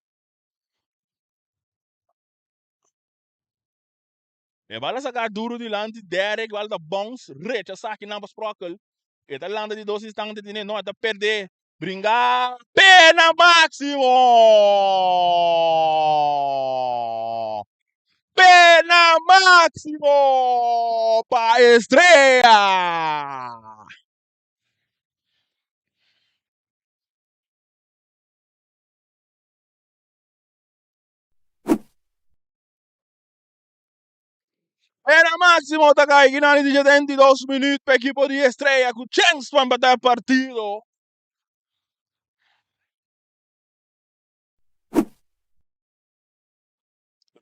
E bala saka duro dilanti Derek, bala ta bounce, rechasa kinan pa Sprokel. E ta lanta di dos instante tine, no, e ta perde. Bringa pena maximo! Pena maximo pa Estrella! Pena maximo ta kai ginani di 72 minuut pa ekipo di Estrella ku chens pa empatá e partido.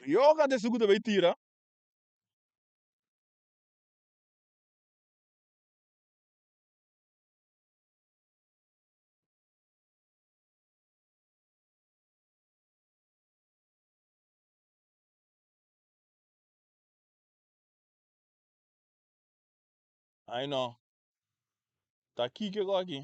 Rioja ta esun ku ta bai tira. Ai no. Ta kiko ko aki?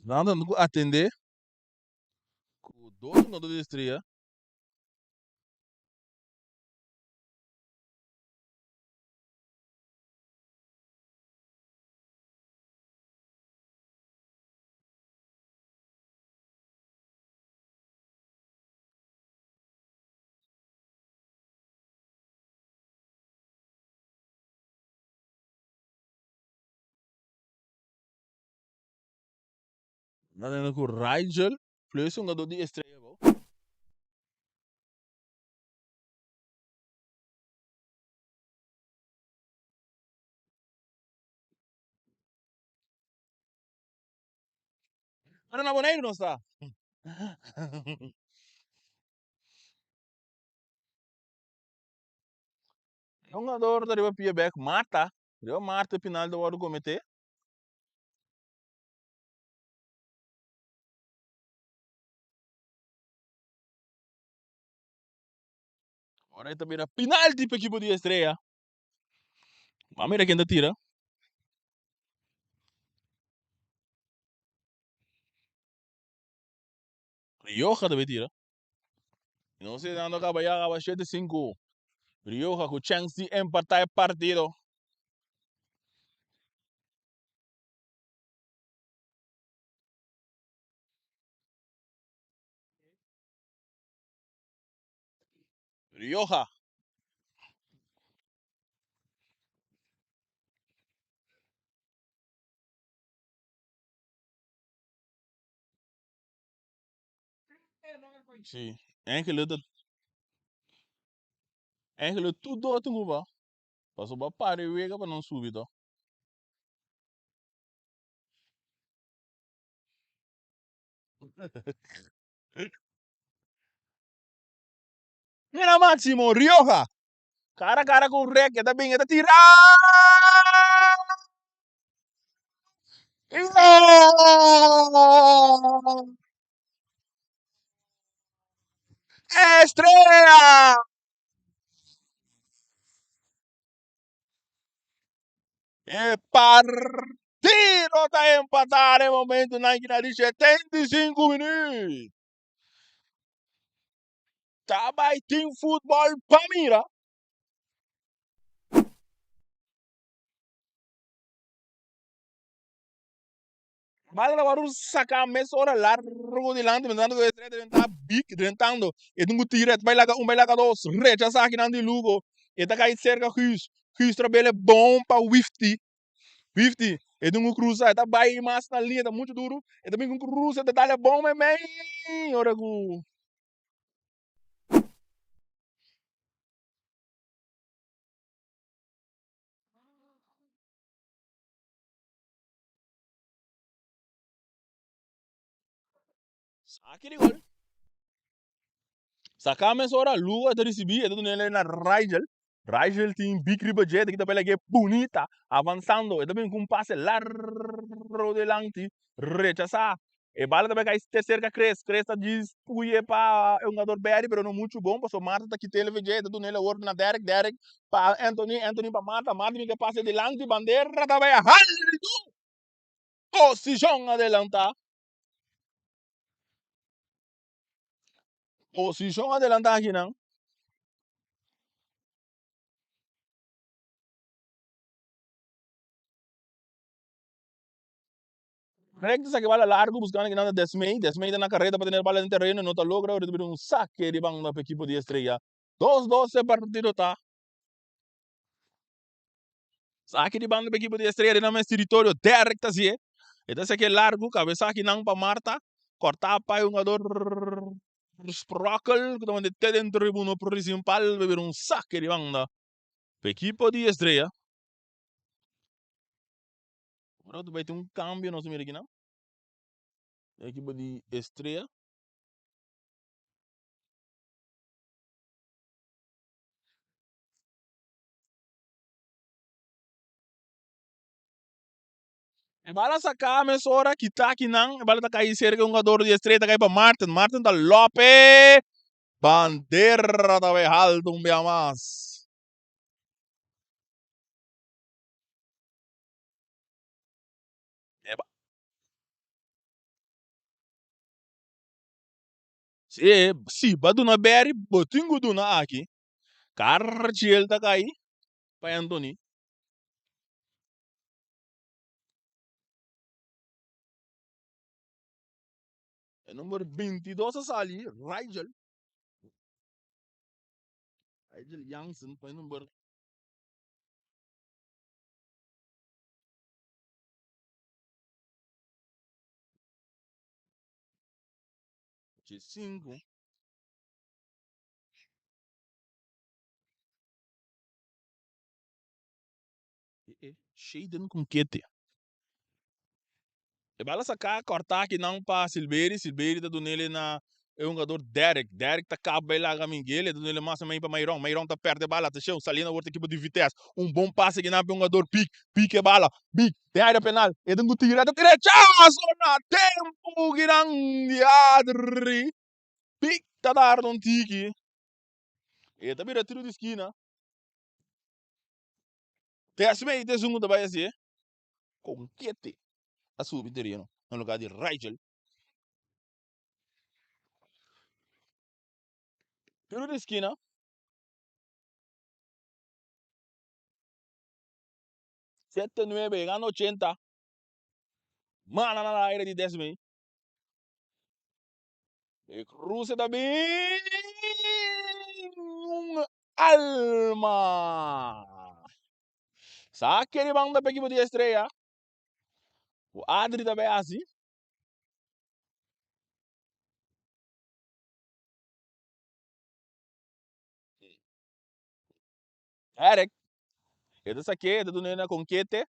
Nan ta ku atendé ku dos hungadó di Estrella. Nan ta ku Rigel plus hungadó di Estrella bo. Pero na Boneiru nos ta. Hungador ta riba pia bek Marta. Riba Marta e penal ta wòrdu kometé. Ora e ta bira penalti pa ekipo di Estrella. Ban mira ken ta tira. Rioja ta bay tira. Nos ta dando caba ya caba 7-5. Rioja cu chance di empata e partido. Rioja. Sí, eigenlijk dat eigenlijk tur dos tin ku ba. Pasobra bo a para e wega pa nan subi to. Mira Maximo Rioja. Cara cara cu Rek, e ta bin, e ta tira! Gol! Estrella! E partido ta empatá den momentonan ki na di 75 minuut. Ta bai tin futbol pa mira. Bala ta wòrdu saká mesora largu dilanti mientras tanto Estrella ta drenta big drentando e tin ku tira e ta bai laga un bai laga dos rechasá akinan di Lugo e ta kai serka Guus Guus trabel e bon pa Wifty Wifty e tin ku krusa e ta bai mas na liña ta muchu duru e ta bin ku krusa e ta dal e bon meimei ora ku. Saki di gol. Saka mesora Lugo ta risibi e ta dun'e na Rigel. Rigel tin big riba dje, ta kita pelea bunita, avansando. E ta bin ku un pase largo dilanti, rechasá. E bala ta bai kai te serka Chris. Chris ta djis puye pa e hungador Barry, pero no muchu bon, pasobra Marta ta kit'el v'dje. E ta dun'el awor na Derek, Derek pa Anthony, Anthony pa Marta, Marta bin ke pase dilanti, bandera ta bai haltu! Posishon adelantá. Posishon adelantá akinan. Rek ta saki bala largu buskando kinan ta Desmey. Desmey ta na kareda pa tene bala den tereno, no ta logra. Ora ta bira un sake di banda pa ekipo di Estrella. 2-2 e partido ta. Saki di banda pa ekipo di Estrella den nan mes teritorio. Derek ta hacié. E ta saki largu, kabesa akinan pa Marta. Kortá pa e hungador Sprockel ku ta manda te den tribuno principal pa bira un sake di banda pa ekipo di Estrella. Ora ta bai tin un cambio nos mira akinan. Ekipo di Estrella. E bala saká mesora kita akinan. E bala ta kai serka e hungador di Estrella ta kai pa Martin. Martin ta lope. Bandera ta bai haltu un bia mas. Si, si ba duna Barry, bo tin ku duna aki. Karchiel ta kai pa Anthony. E number 22 a sali, Rigel. Rigel Jansen pa e number 5. Shaden con kete. E bala saca corta akinan pa Silveri. Silveri ta dunele na e hungador Derek. Derek ta caba bay laga Miguel. E ta dunele mas mei pa Mayron. Mayron ta perde bala. Atencion, saliendo awor ta ekipo di Vitesse. Un bon pase akinan pa e hungador Pick. Pick e bala. Pick den area penal. E tin cu tira. E ta tira e chaso na tempo kinan di Adri. Pick ta tarda un tiki. E ta bira tiro di skina. Desmei ta esun ku ta bai hasié konkete a subi tereno na lugar di Rigel. Tiro di skina. Sete nuebe yegando ochenta. Mana na aire di Desmei. E kruse ta bin un alma. Sa keri banda pa ekipo di Estrella. Ku Adri ta bay hasi. Derek. E ta saké, e ta duna na Konkete.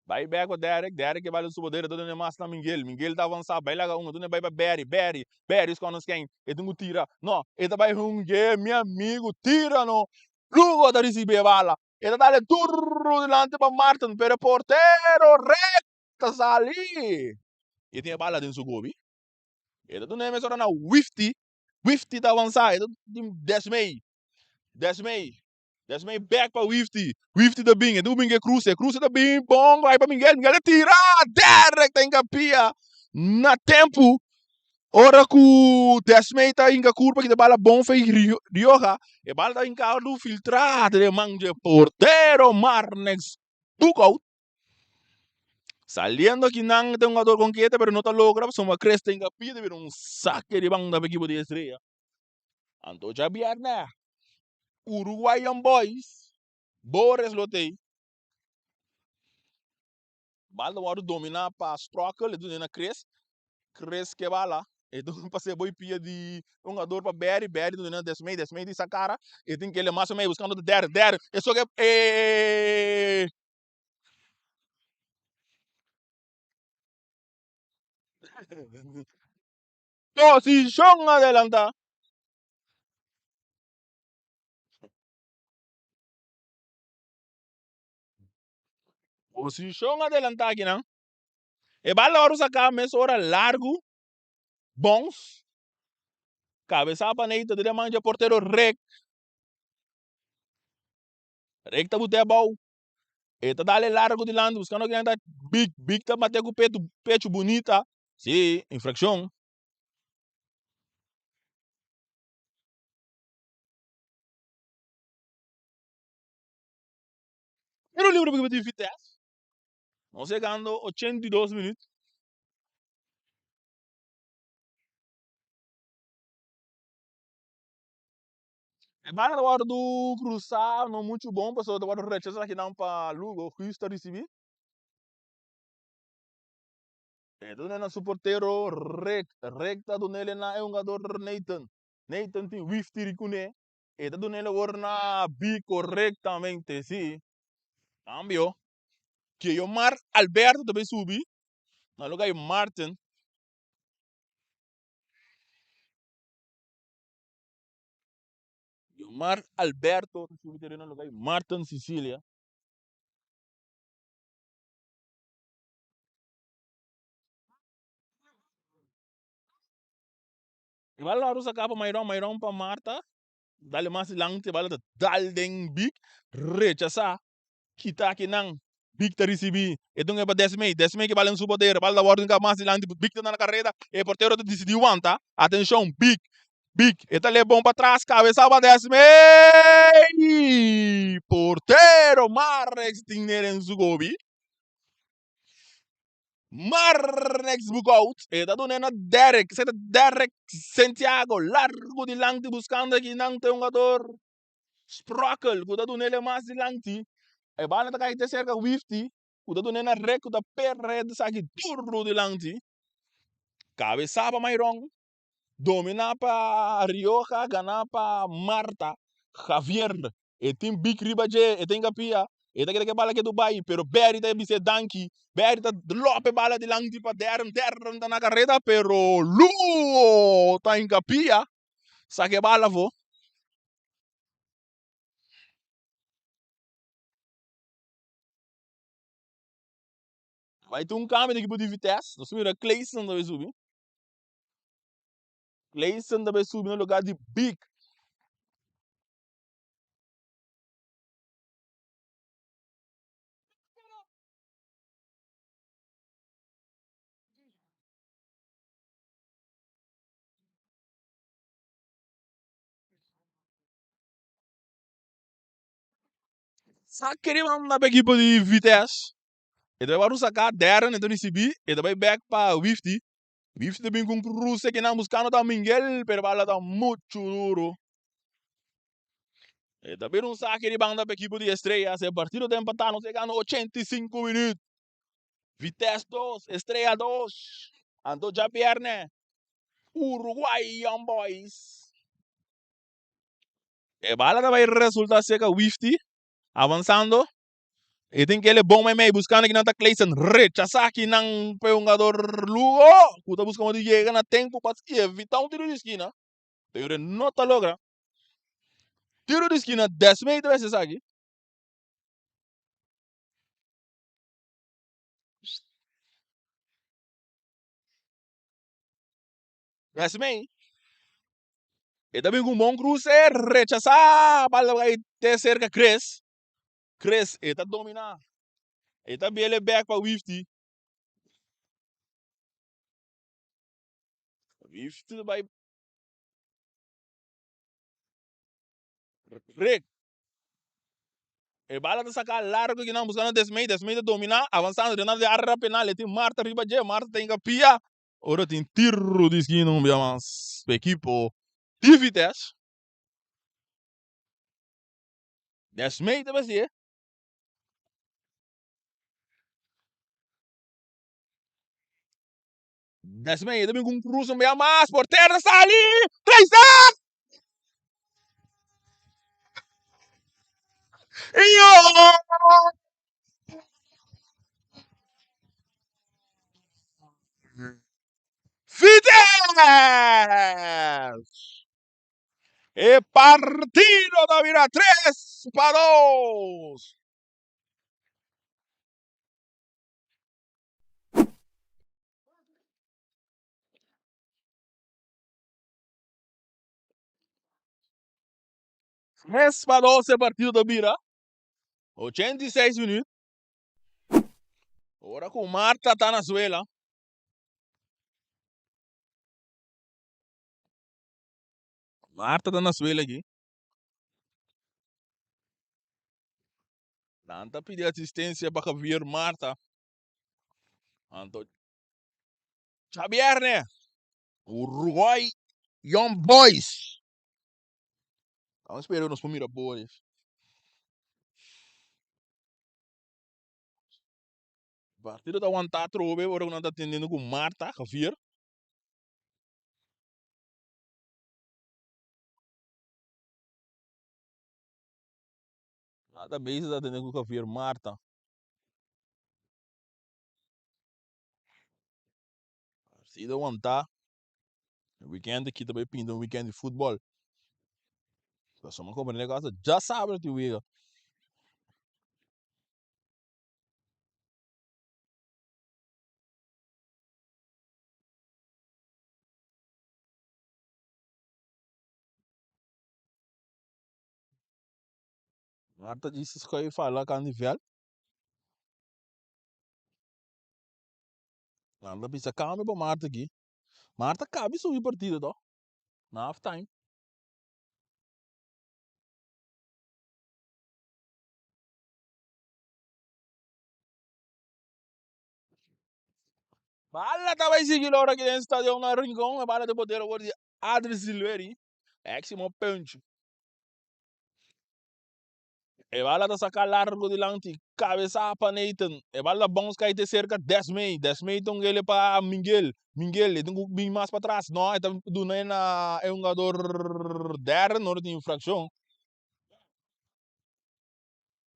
Bai bek pa Derek, Derek e bai su poder, e ta duna mas na Miguel, Miguel ta avansa, bai laga un, e duna bai pa Barry, Barry, Barry skon sken, e tin ku tira, no, e ta bai hunge, mi amigu, tira no, Lugo ta risibi e bala, e ta dale duru dilanti pa Martin, pero e portero Rek ta sali, e tin e bala den su gobi, e ta duna mesora na Wifty, Wifty ta avansa, e ta tin Desmey, Desmey, Desmey bek pa Wifty. Wifty ta bin, e ta bin ke Cruze. Cruze ta bin bon bai pa Miguel. Miguel ta tira! Derek ta hinka pia na tempu. Ora ku Desmey ta hinka kurpa kita bala bon fei Rioja. E bala ta hinka lu filtra den man dje portero Marnix Boekhoudt. Saliendo akinan ta un jugador con kete pero no ta logra pasobra Chris ta hinka pia ta bira un sake di banda pa ekipo di Estrella. Anto djabièrnè Uruguayan Boys Boris lo tei. Bal ta wòrdu dominá pa Sprockel, e duna na Chris. Chris ke bala, e duna pase boi pia di hungador pa Barry, Barry duna na Desmey, Desmey di sa kara, e tin kele mas o menos buskando Derek, Derek, e soke e. Posishon adelantá. Posishon adelantá akinan. E bala ora saká mesora largu. Bons. Kabesá pa Neito den e man dje portero Rick. Rick ta but'é abou. E ta dale largu dilanti buskando kinan ta Big. Big ta bate ku petu pechu bunita. Sí, infrakshon. Tiro libre pa ekipo di Vitesse. Nos yegando 82 minuut. E bala ta wòrdu krusá no muchu bon pasobra ta wòrdu rechasá akinan pa Lugo. Guus ta risibí. E ta dun'é na su portero Rick. Rick ta dun'é na e hungador Nathan. Nathan tin wif tiri kuné. E ta dun'é awor na Bi korektamente, sí. Kambio. Keyomar Alberto ta bai subi na lugar di Martin. Yomar Alberto ta subi tereno na lugar di Martin Sicilia. E bala a saca pa Mayron, Mayron pa Marta. Dale mas dilanti, e bala ta dal den Big. Rechasa. Kita akinan. Big ta ricibi. E dunga pa Desmey. Desmey ke bala den su poder. Bala ta wordo hinca mas dilanti. Big ta na careda. E portero ta dicidi wanta. Atencion, Big. Big. E ta le bon patras. Cabeza pa Desmey. Portero Marrex tin ner den su gobi. Marrex Boekhoudt. E ta duna na Derek. Esei ta Derek Santiago. Largo dilanti buscando akinan ta e hungador. Sprockel ku ta dun'é le mas dilanti. E bala ta kai te serka Wifty ku ta dun'é na Rick ku ta perde esaki duru dilanti. Kabesá pa Mayron, dominá pa Rioja, ganá pa Marta. Javier, e tin big riba dje, e ta hinka pia, e ta kere ku e bala ketu bai, pero Berry ta bis'é danki. Berry ta lòp e bala dilanti pa Darren, Darren ta na kareda, pero Luo ta hinka pia. Saka e bala afó. Bai tin un kambio di ekipo di Vitesse. Nos mira Clayson ta bai subi. Clayson ta bai subi na lugar di Big. Sa kere manda pa ekipo di Vitesse. E ta bai wòrdu saká, Darren e ta risibí, e ta bai bèk pa Wifty. Wifty ta bin ku un kruse ke nan buskando ta Mingel, pero bala ta muchu duru. E ta bira un sake di banda pa ekipo di Estrellas. E partido ta empatá, nos yegando 85 minüt. Vitesse 2, Estrella 2. Anto djabièrnè, Uruguay Young Boys. E bala ta bai resulta cerca Wifty, avanzando. E tin kele bon meimei buscando kinan ta Clayson. Rechasa kinan pe hungador Lugo cu ta busca modo di yega na tempo pa evita un tiro di esquina. Pero e no ta logra. Tiro di esquina 10 meter es esaki. Desmey. E ta bin ku un bon kruse, rechasá, bal ta bai te serka Chris. Chris e ta dominá. E ta biel e bèk pa Wifty. Wifty ta bai Rick. E bala ta saká largu kinan buskando Desmey. Desmey ta dominá, avansando den de área penal. E tin Marta riba dje. Marta ta hinka pia. Ora tin tiro di skina un bia mas pa ekipo di Vitesse. Desmey ta basié. Desmey ta bin ku un krus un bia mas. Portero ta sali. Traisa! Io! Vitesse! E partido ta bira 3-2. 3-2 e partido ta bira. 86 minuut. Ora ku Marta ta na suela. Marta ta na suela aki. Nan ta pidi asistencia pa Javier Marta. Anto Xavierne, Uruguay Young Boys. Vamos espera nos por mira Boris. Partido ta aguanta atrobe ora ku nan ta atendiendo ku Marta, Javier. Marta bezig ta atende ku Javier Marta. Partido aguanta. Weekend aki ta bai pinta un weekend di futbol. Pasobra mi komprende ku hasta djasabra tin wega. Marta djis scoge fala kan di vel. Nan ta bisa cambio pa Marta aki. Marta cabi subi partido to. Na half time. Bala ta bai sigui lora aki den stadion na Rincon. E bala den poder awor di Adri Silveri. Eximo punch. E bala ta saca largo dilanti. Cabeza pa Nathan. E bala ta bounce cai te cerca Desmay. Desmay ta un gele pa Miguel. Miguel e tin cu bin mas patras. No, e ta duna e na e hungador Darren ora tin infraccion.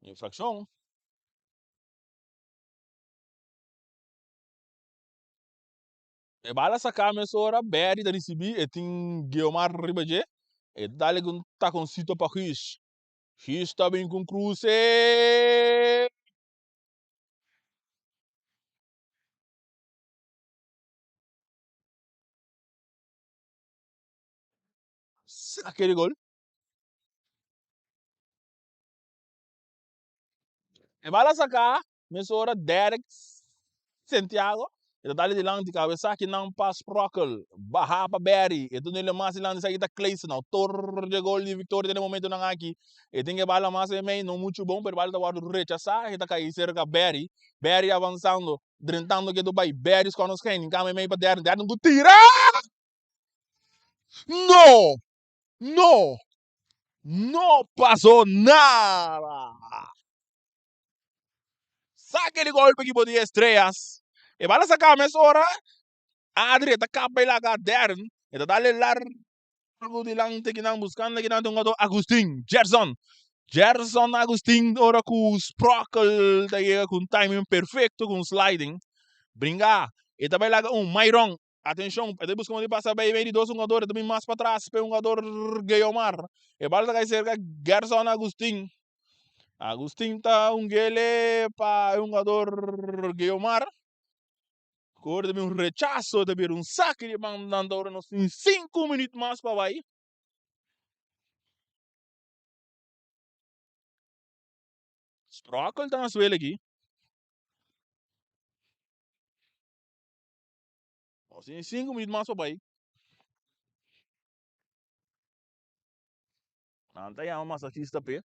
Infraccion. E bala saca mesora, Barry ta ricibi, e tin Guiomar riba dje. E ta dale cu un taconcito pa Guus. Guus ta bin cu un cruce. Saque di gol. E bala saca Mesora Derek Santiago e ta dal dilanti kabesa kinan pa Sprockel baha pa Barry e ta duna mas dilanti esaki ta Clayson autor dje gol di victoria den e momentonan aki e tin ke bala mas e mei no muchu bon pero bala ta wordo rechasa e ta kai serka Barry Barry avansando drentando ke bai Barry scono schijn kambia e mei pa Derek Derek ku tira no no no paso nada. Sake di golpe ki bo di Estrellas. E bala saka mesora. Adri e ta kap bai laga Darren. E ta dale largo dilanti kinan buscando kinan ta hungador Agustin. Gerson. Gerson Agustin ora ku Sprockel ta yega ku un timing perfecto ku un sliding. Bringa. E ta bai laga un Myron. Atencion, e ta busca di pasa bai mei di dos hungador, e ta bin mas patras pa e hungador Guiomar. E bala ta kai cerca Gerson Agustin. Agustin ta un gele pa e hungador Guiomar. Ora ta bin un rechazo, ta bira un saque di banda, anto ora nos tin 5 minuut mas pa bai. Sprockel ta na suelo aki. Nos tin 5 minuut mas pa bai. Nan ta yama masajista p'e.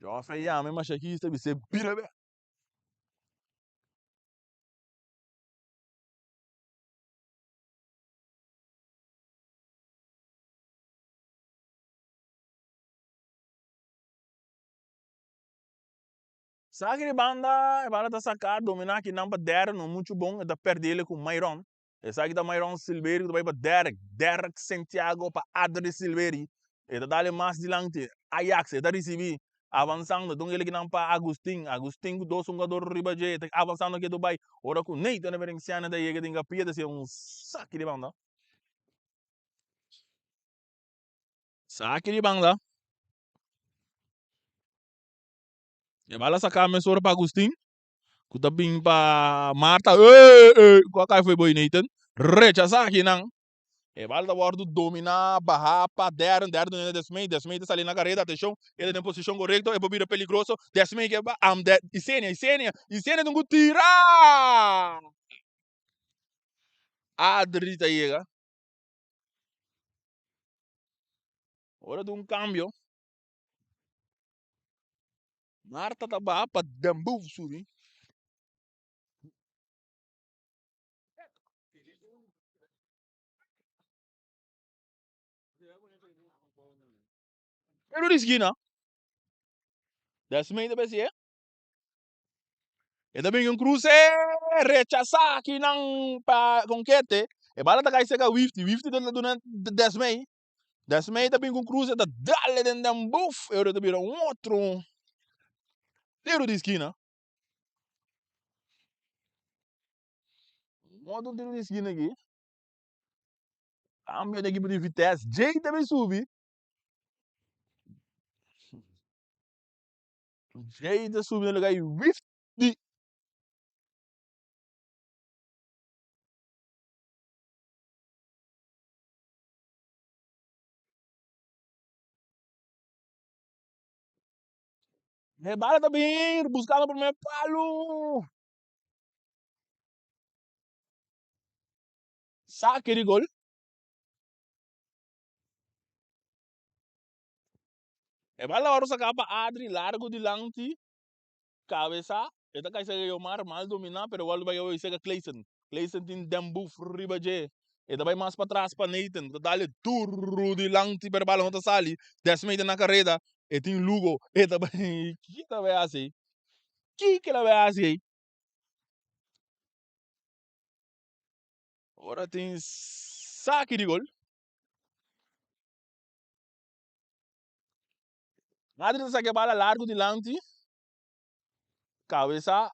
Joffrey yama e masajista i bis'é bira bek. Saki di banda, e bala ta saká, dominá kinan pa Derek, no muchu bon, e ta pèrdele ku Myron. Esaki ta Myron Silveri ku ta bai pa Derek, Derek Santiago pa Adri Silveri. E ta dale mas dilanti, Ajax, e ta risibí, avansando, ta un kele kinan pa Agustin, Agustin ku dos hungador riba dje, e ta avansando ketu bai, ora ku Nathan Emerenciano ta yega den kapia ta hasié un saki di banda. Saki di banda. E bala saká mesora pa Agustin, ku ta bin pa Marta. Ey, ey, ku a kai foi boy Nathan. Rechasá akinan. E bala ta wòrdu dominá, bahá pa Darren. Darren duna Desmay. Desmay ta sali na kareda. Atenshon, e ta den posishon korekto. E por bira peligroso. Desmay ke ba am de Isenia, Isenia, Isenia tin ku tira! Adri ta yega. Ora di un kambio. Marta ta baha pa Dembow subi. Pero di skina. Desmee ta besi e. E ta bin un cruce rechasa akinan pa Konkete. E bala ta kai seka Wifty. Wifty ta duna Desmee. Desmee ta bin ku un cruce ta dale den den buf. E ora ta bira un otro tiro di skina. Un otro tiro di skina aki. Cambio di ekipo di Vitesse. Jay ta bin subi. Jay ta subi na lugar di Wifty. E bala ta bin buscando primer palo. Saque di gol. E bala ora saca pa Adri largo dilanti. Cabeza. E ta cay cerca Yomar, mal domina, pero igual bay bay cerca Clayson. Clayson tin den buf riba dje. E ta bay mas patras pa Nathan. Ta dale duro dilanti, pero bala no ta sali. Desmey ta na careda. E tin Lugo. E ta bay. Ki ta bay haci? Ki ke la bay haci ey? Ora tin saki di gol. Adri ta saka e bala largu dilanti. Kabesa.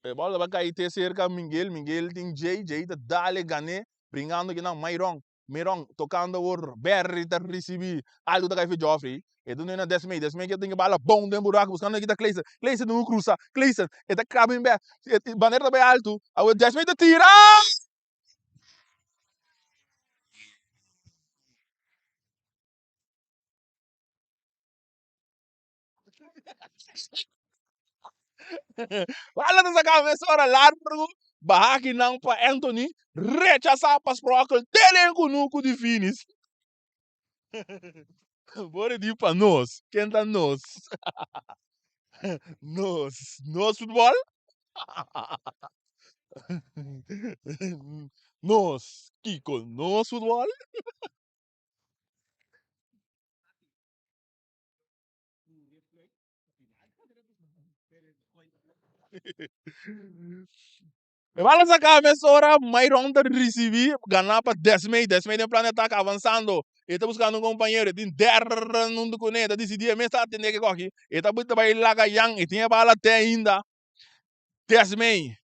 E bola ta kai te serka Miguel. Miguel tin Jay. Jay ta dale gané. Bringando kinan Myron. Myron tokando awor. Berry ta risibí. Algu ta kai fi Geoffrey. E ta na Desmey. Desmey ke tin e bala bon den buraku buskando kita Clayson. Clayson tin ku krusa. Clayson e ta kraba in bes. Bandera ta bai altu. Awor Desmey ta tira! Bala ta saka mesora largu baha kinan pa Anthony rechasa pa Sprokel te den kunuku di Finis. Bore di pa nos. Ken ta nos? Nos. Nos futbol? Nos. Kiko nos futbol? E bala saca mesora, Myron ta ricibi, gana pa Desmey, Desmey den plan di ataque avanzando, e ta buscando un compañero, e tin Darren hunto cune, e ta dicidi e mes ta atende ke koki, e ta buta bay laga Jan, e tin e bala te ainda, Desmey,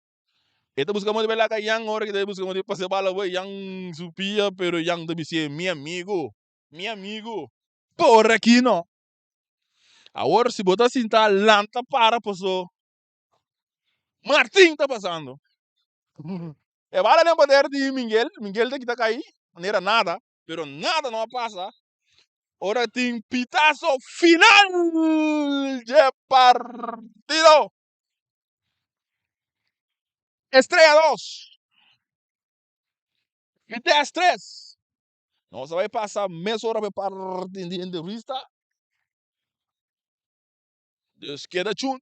e ta busca modo di bay laga Jan, ora ke ta busca modo di pasa e bala bay Jan su pia, pero Jan ta bis'e mi amigo, mi amigo, por aki no, awor si bo ta sinta lanta para paso. Martin ta pasando. E bala den poder di Miguel. Miguel ta kita kai manera nada, pero nada no a pasa. Ora tin pitazo final dje partido. Estrella 2, Vitesse 3. Nos a bai pasa mesora pa e parti di entrevista. Dus keda chun.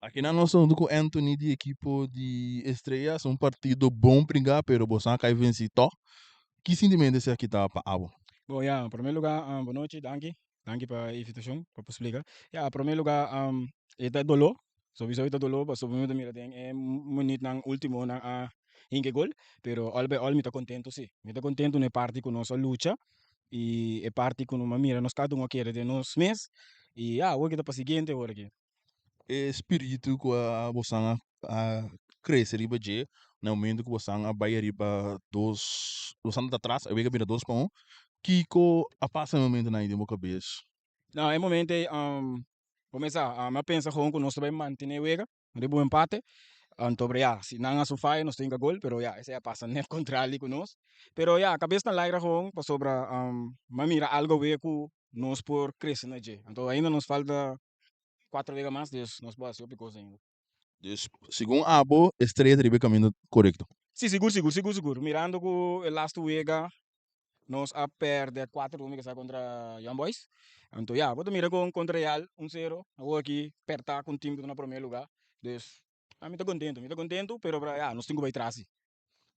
Akinan nos ta huntu ku Anthony di ekipo di Estrellas, un partido bon pringá pero boso a kai vencí tòg. Ki sintimentu esaki ta pa abo? Bon ya, en primer lugar bon nochi, danki, danki pa e invitacion pa por splica. Ya, en primer lugar e ta doló, sowiso e ta doló pasobra mi ta mira den e minutnan ultimo nan a hinka e gol, pero al by al mi ta contento si, mi ta contento na e parti cu nos a lucha y e parti cu nos a mira nos cada un a kere den nos mes y ya, awor ki ta pa siguiente awor aki. E spiritu ku a bosan a krese riba dje na momento ku bosan a bai riba dos, bosan ta atras awor a bira dos pa un, kiko a pasa na e momentonan ei den bo kabes? Na e momento ei bo mester sa, mi a pensa gewoon ku nos ta bai mantene e wega riba un empate, anto pero ya si nan haci un faya nos ta hinka gol, pero ya esei a pasa net kontrali ku nos, pero ya kabes ta laira gewoon pasobra mi a mira algo awe ku nos por krese na dje, anto ainda nos falta Cuatro wega mas, dus nos por haci hopi cos ainda. Dus segun abo Estrella ta riba e caminda corecto? Si, sigur, sigur, sigur, sigur. Mirando cu e laatste wega nos a perde cuatro uno kisa contra Young Boys. Anto ya, bo ta mira con contra Real un cero, awor aki perta cu un team cu ta na primer lugar. Dus mi ta contento, mi ta contento, pero ya nos tin cu bay tras si.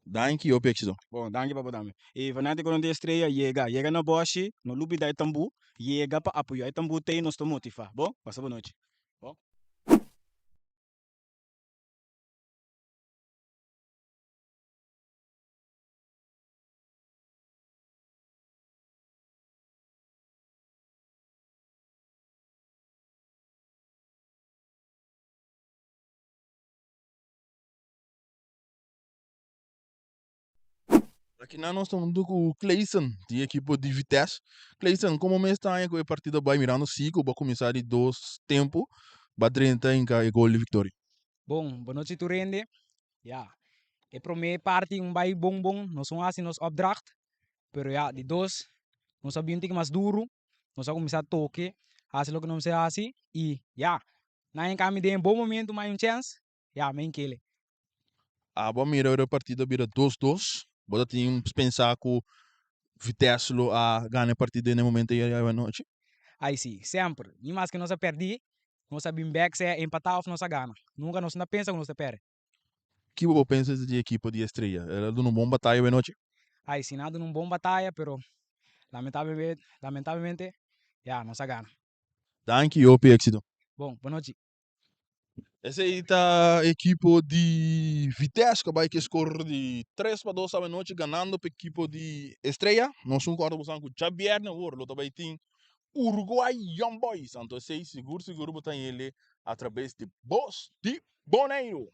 Danki hopi éxito. Bon, danki pa bo tambe. E fanaticonan di Estrella yega, yega na Boshi, no lubida e tambú, yega pa apoya e tambú tei nos ta motiva. Bon, pasa bo nochi. Bon. Akinan nos ta huntu ku Clayson di ekipo di Vitesse. Clayson, komo mes ta haña ku e partido bai mirando si ku bo a kuminsá di dos tempu ba drenta hinka e gol di viktoria? Bon, bonochi tur hende. Ya, e promé parti un bai bon bon, nos un hasi nos opdracht, pero ya di dos nos a bin un tiki mas duru, nos a kuminsá toke, hasi loke nos mester hasi i ya, nan a hinka mi den e bon momento, mi a haña un chèns, Ya, men kele. Abo a mira ora e partido a bira dos dos. Bo ta tin pensa ku Vitesse lo a gana e partido den e momento ei awe anochi? Ai si, semper. Ni maske nos a pèrdí, nos a bin bèk sea empatá òf nos a gana. Nunka nos no a pensa ku nos ta pèrdè. Ki bo por pensa di e ekipo di Estrella? El a duna un bon bataya awe anochi? Ai si, nan a duna un bon bataya, pero lamentablemente, ya, nos a gana. Danki hopi éxito. Bon, bonochi. Esei ta ekipo di Vitesse ku a bai ku e skor di tres pa dos awenochi ganando pa ekipo di Estrella. Nos un kòrda boso ku djabièrnè awor lo ta bai tin Uruguay Young Boys. Anto esei sigur sigur bo ta hende atrabes di Bos di Boneiru.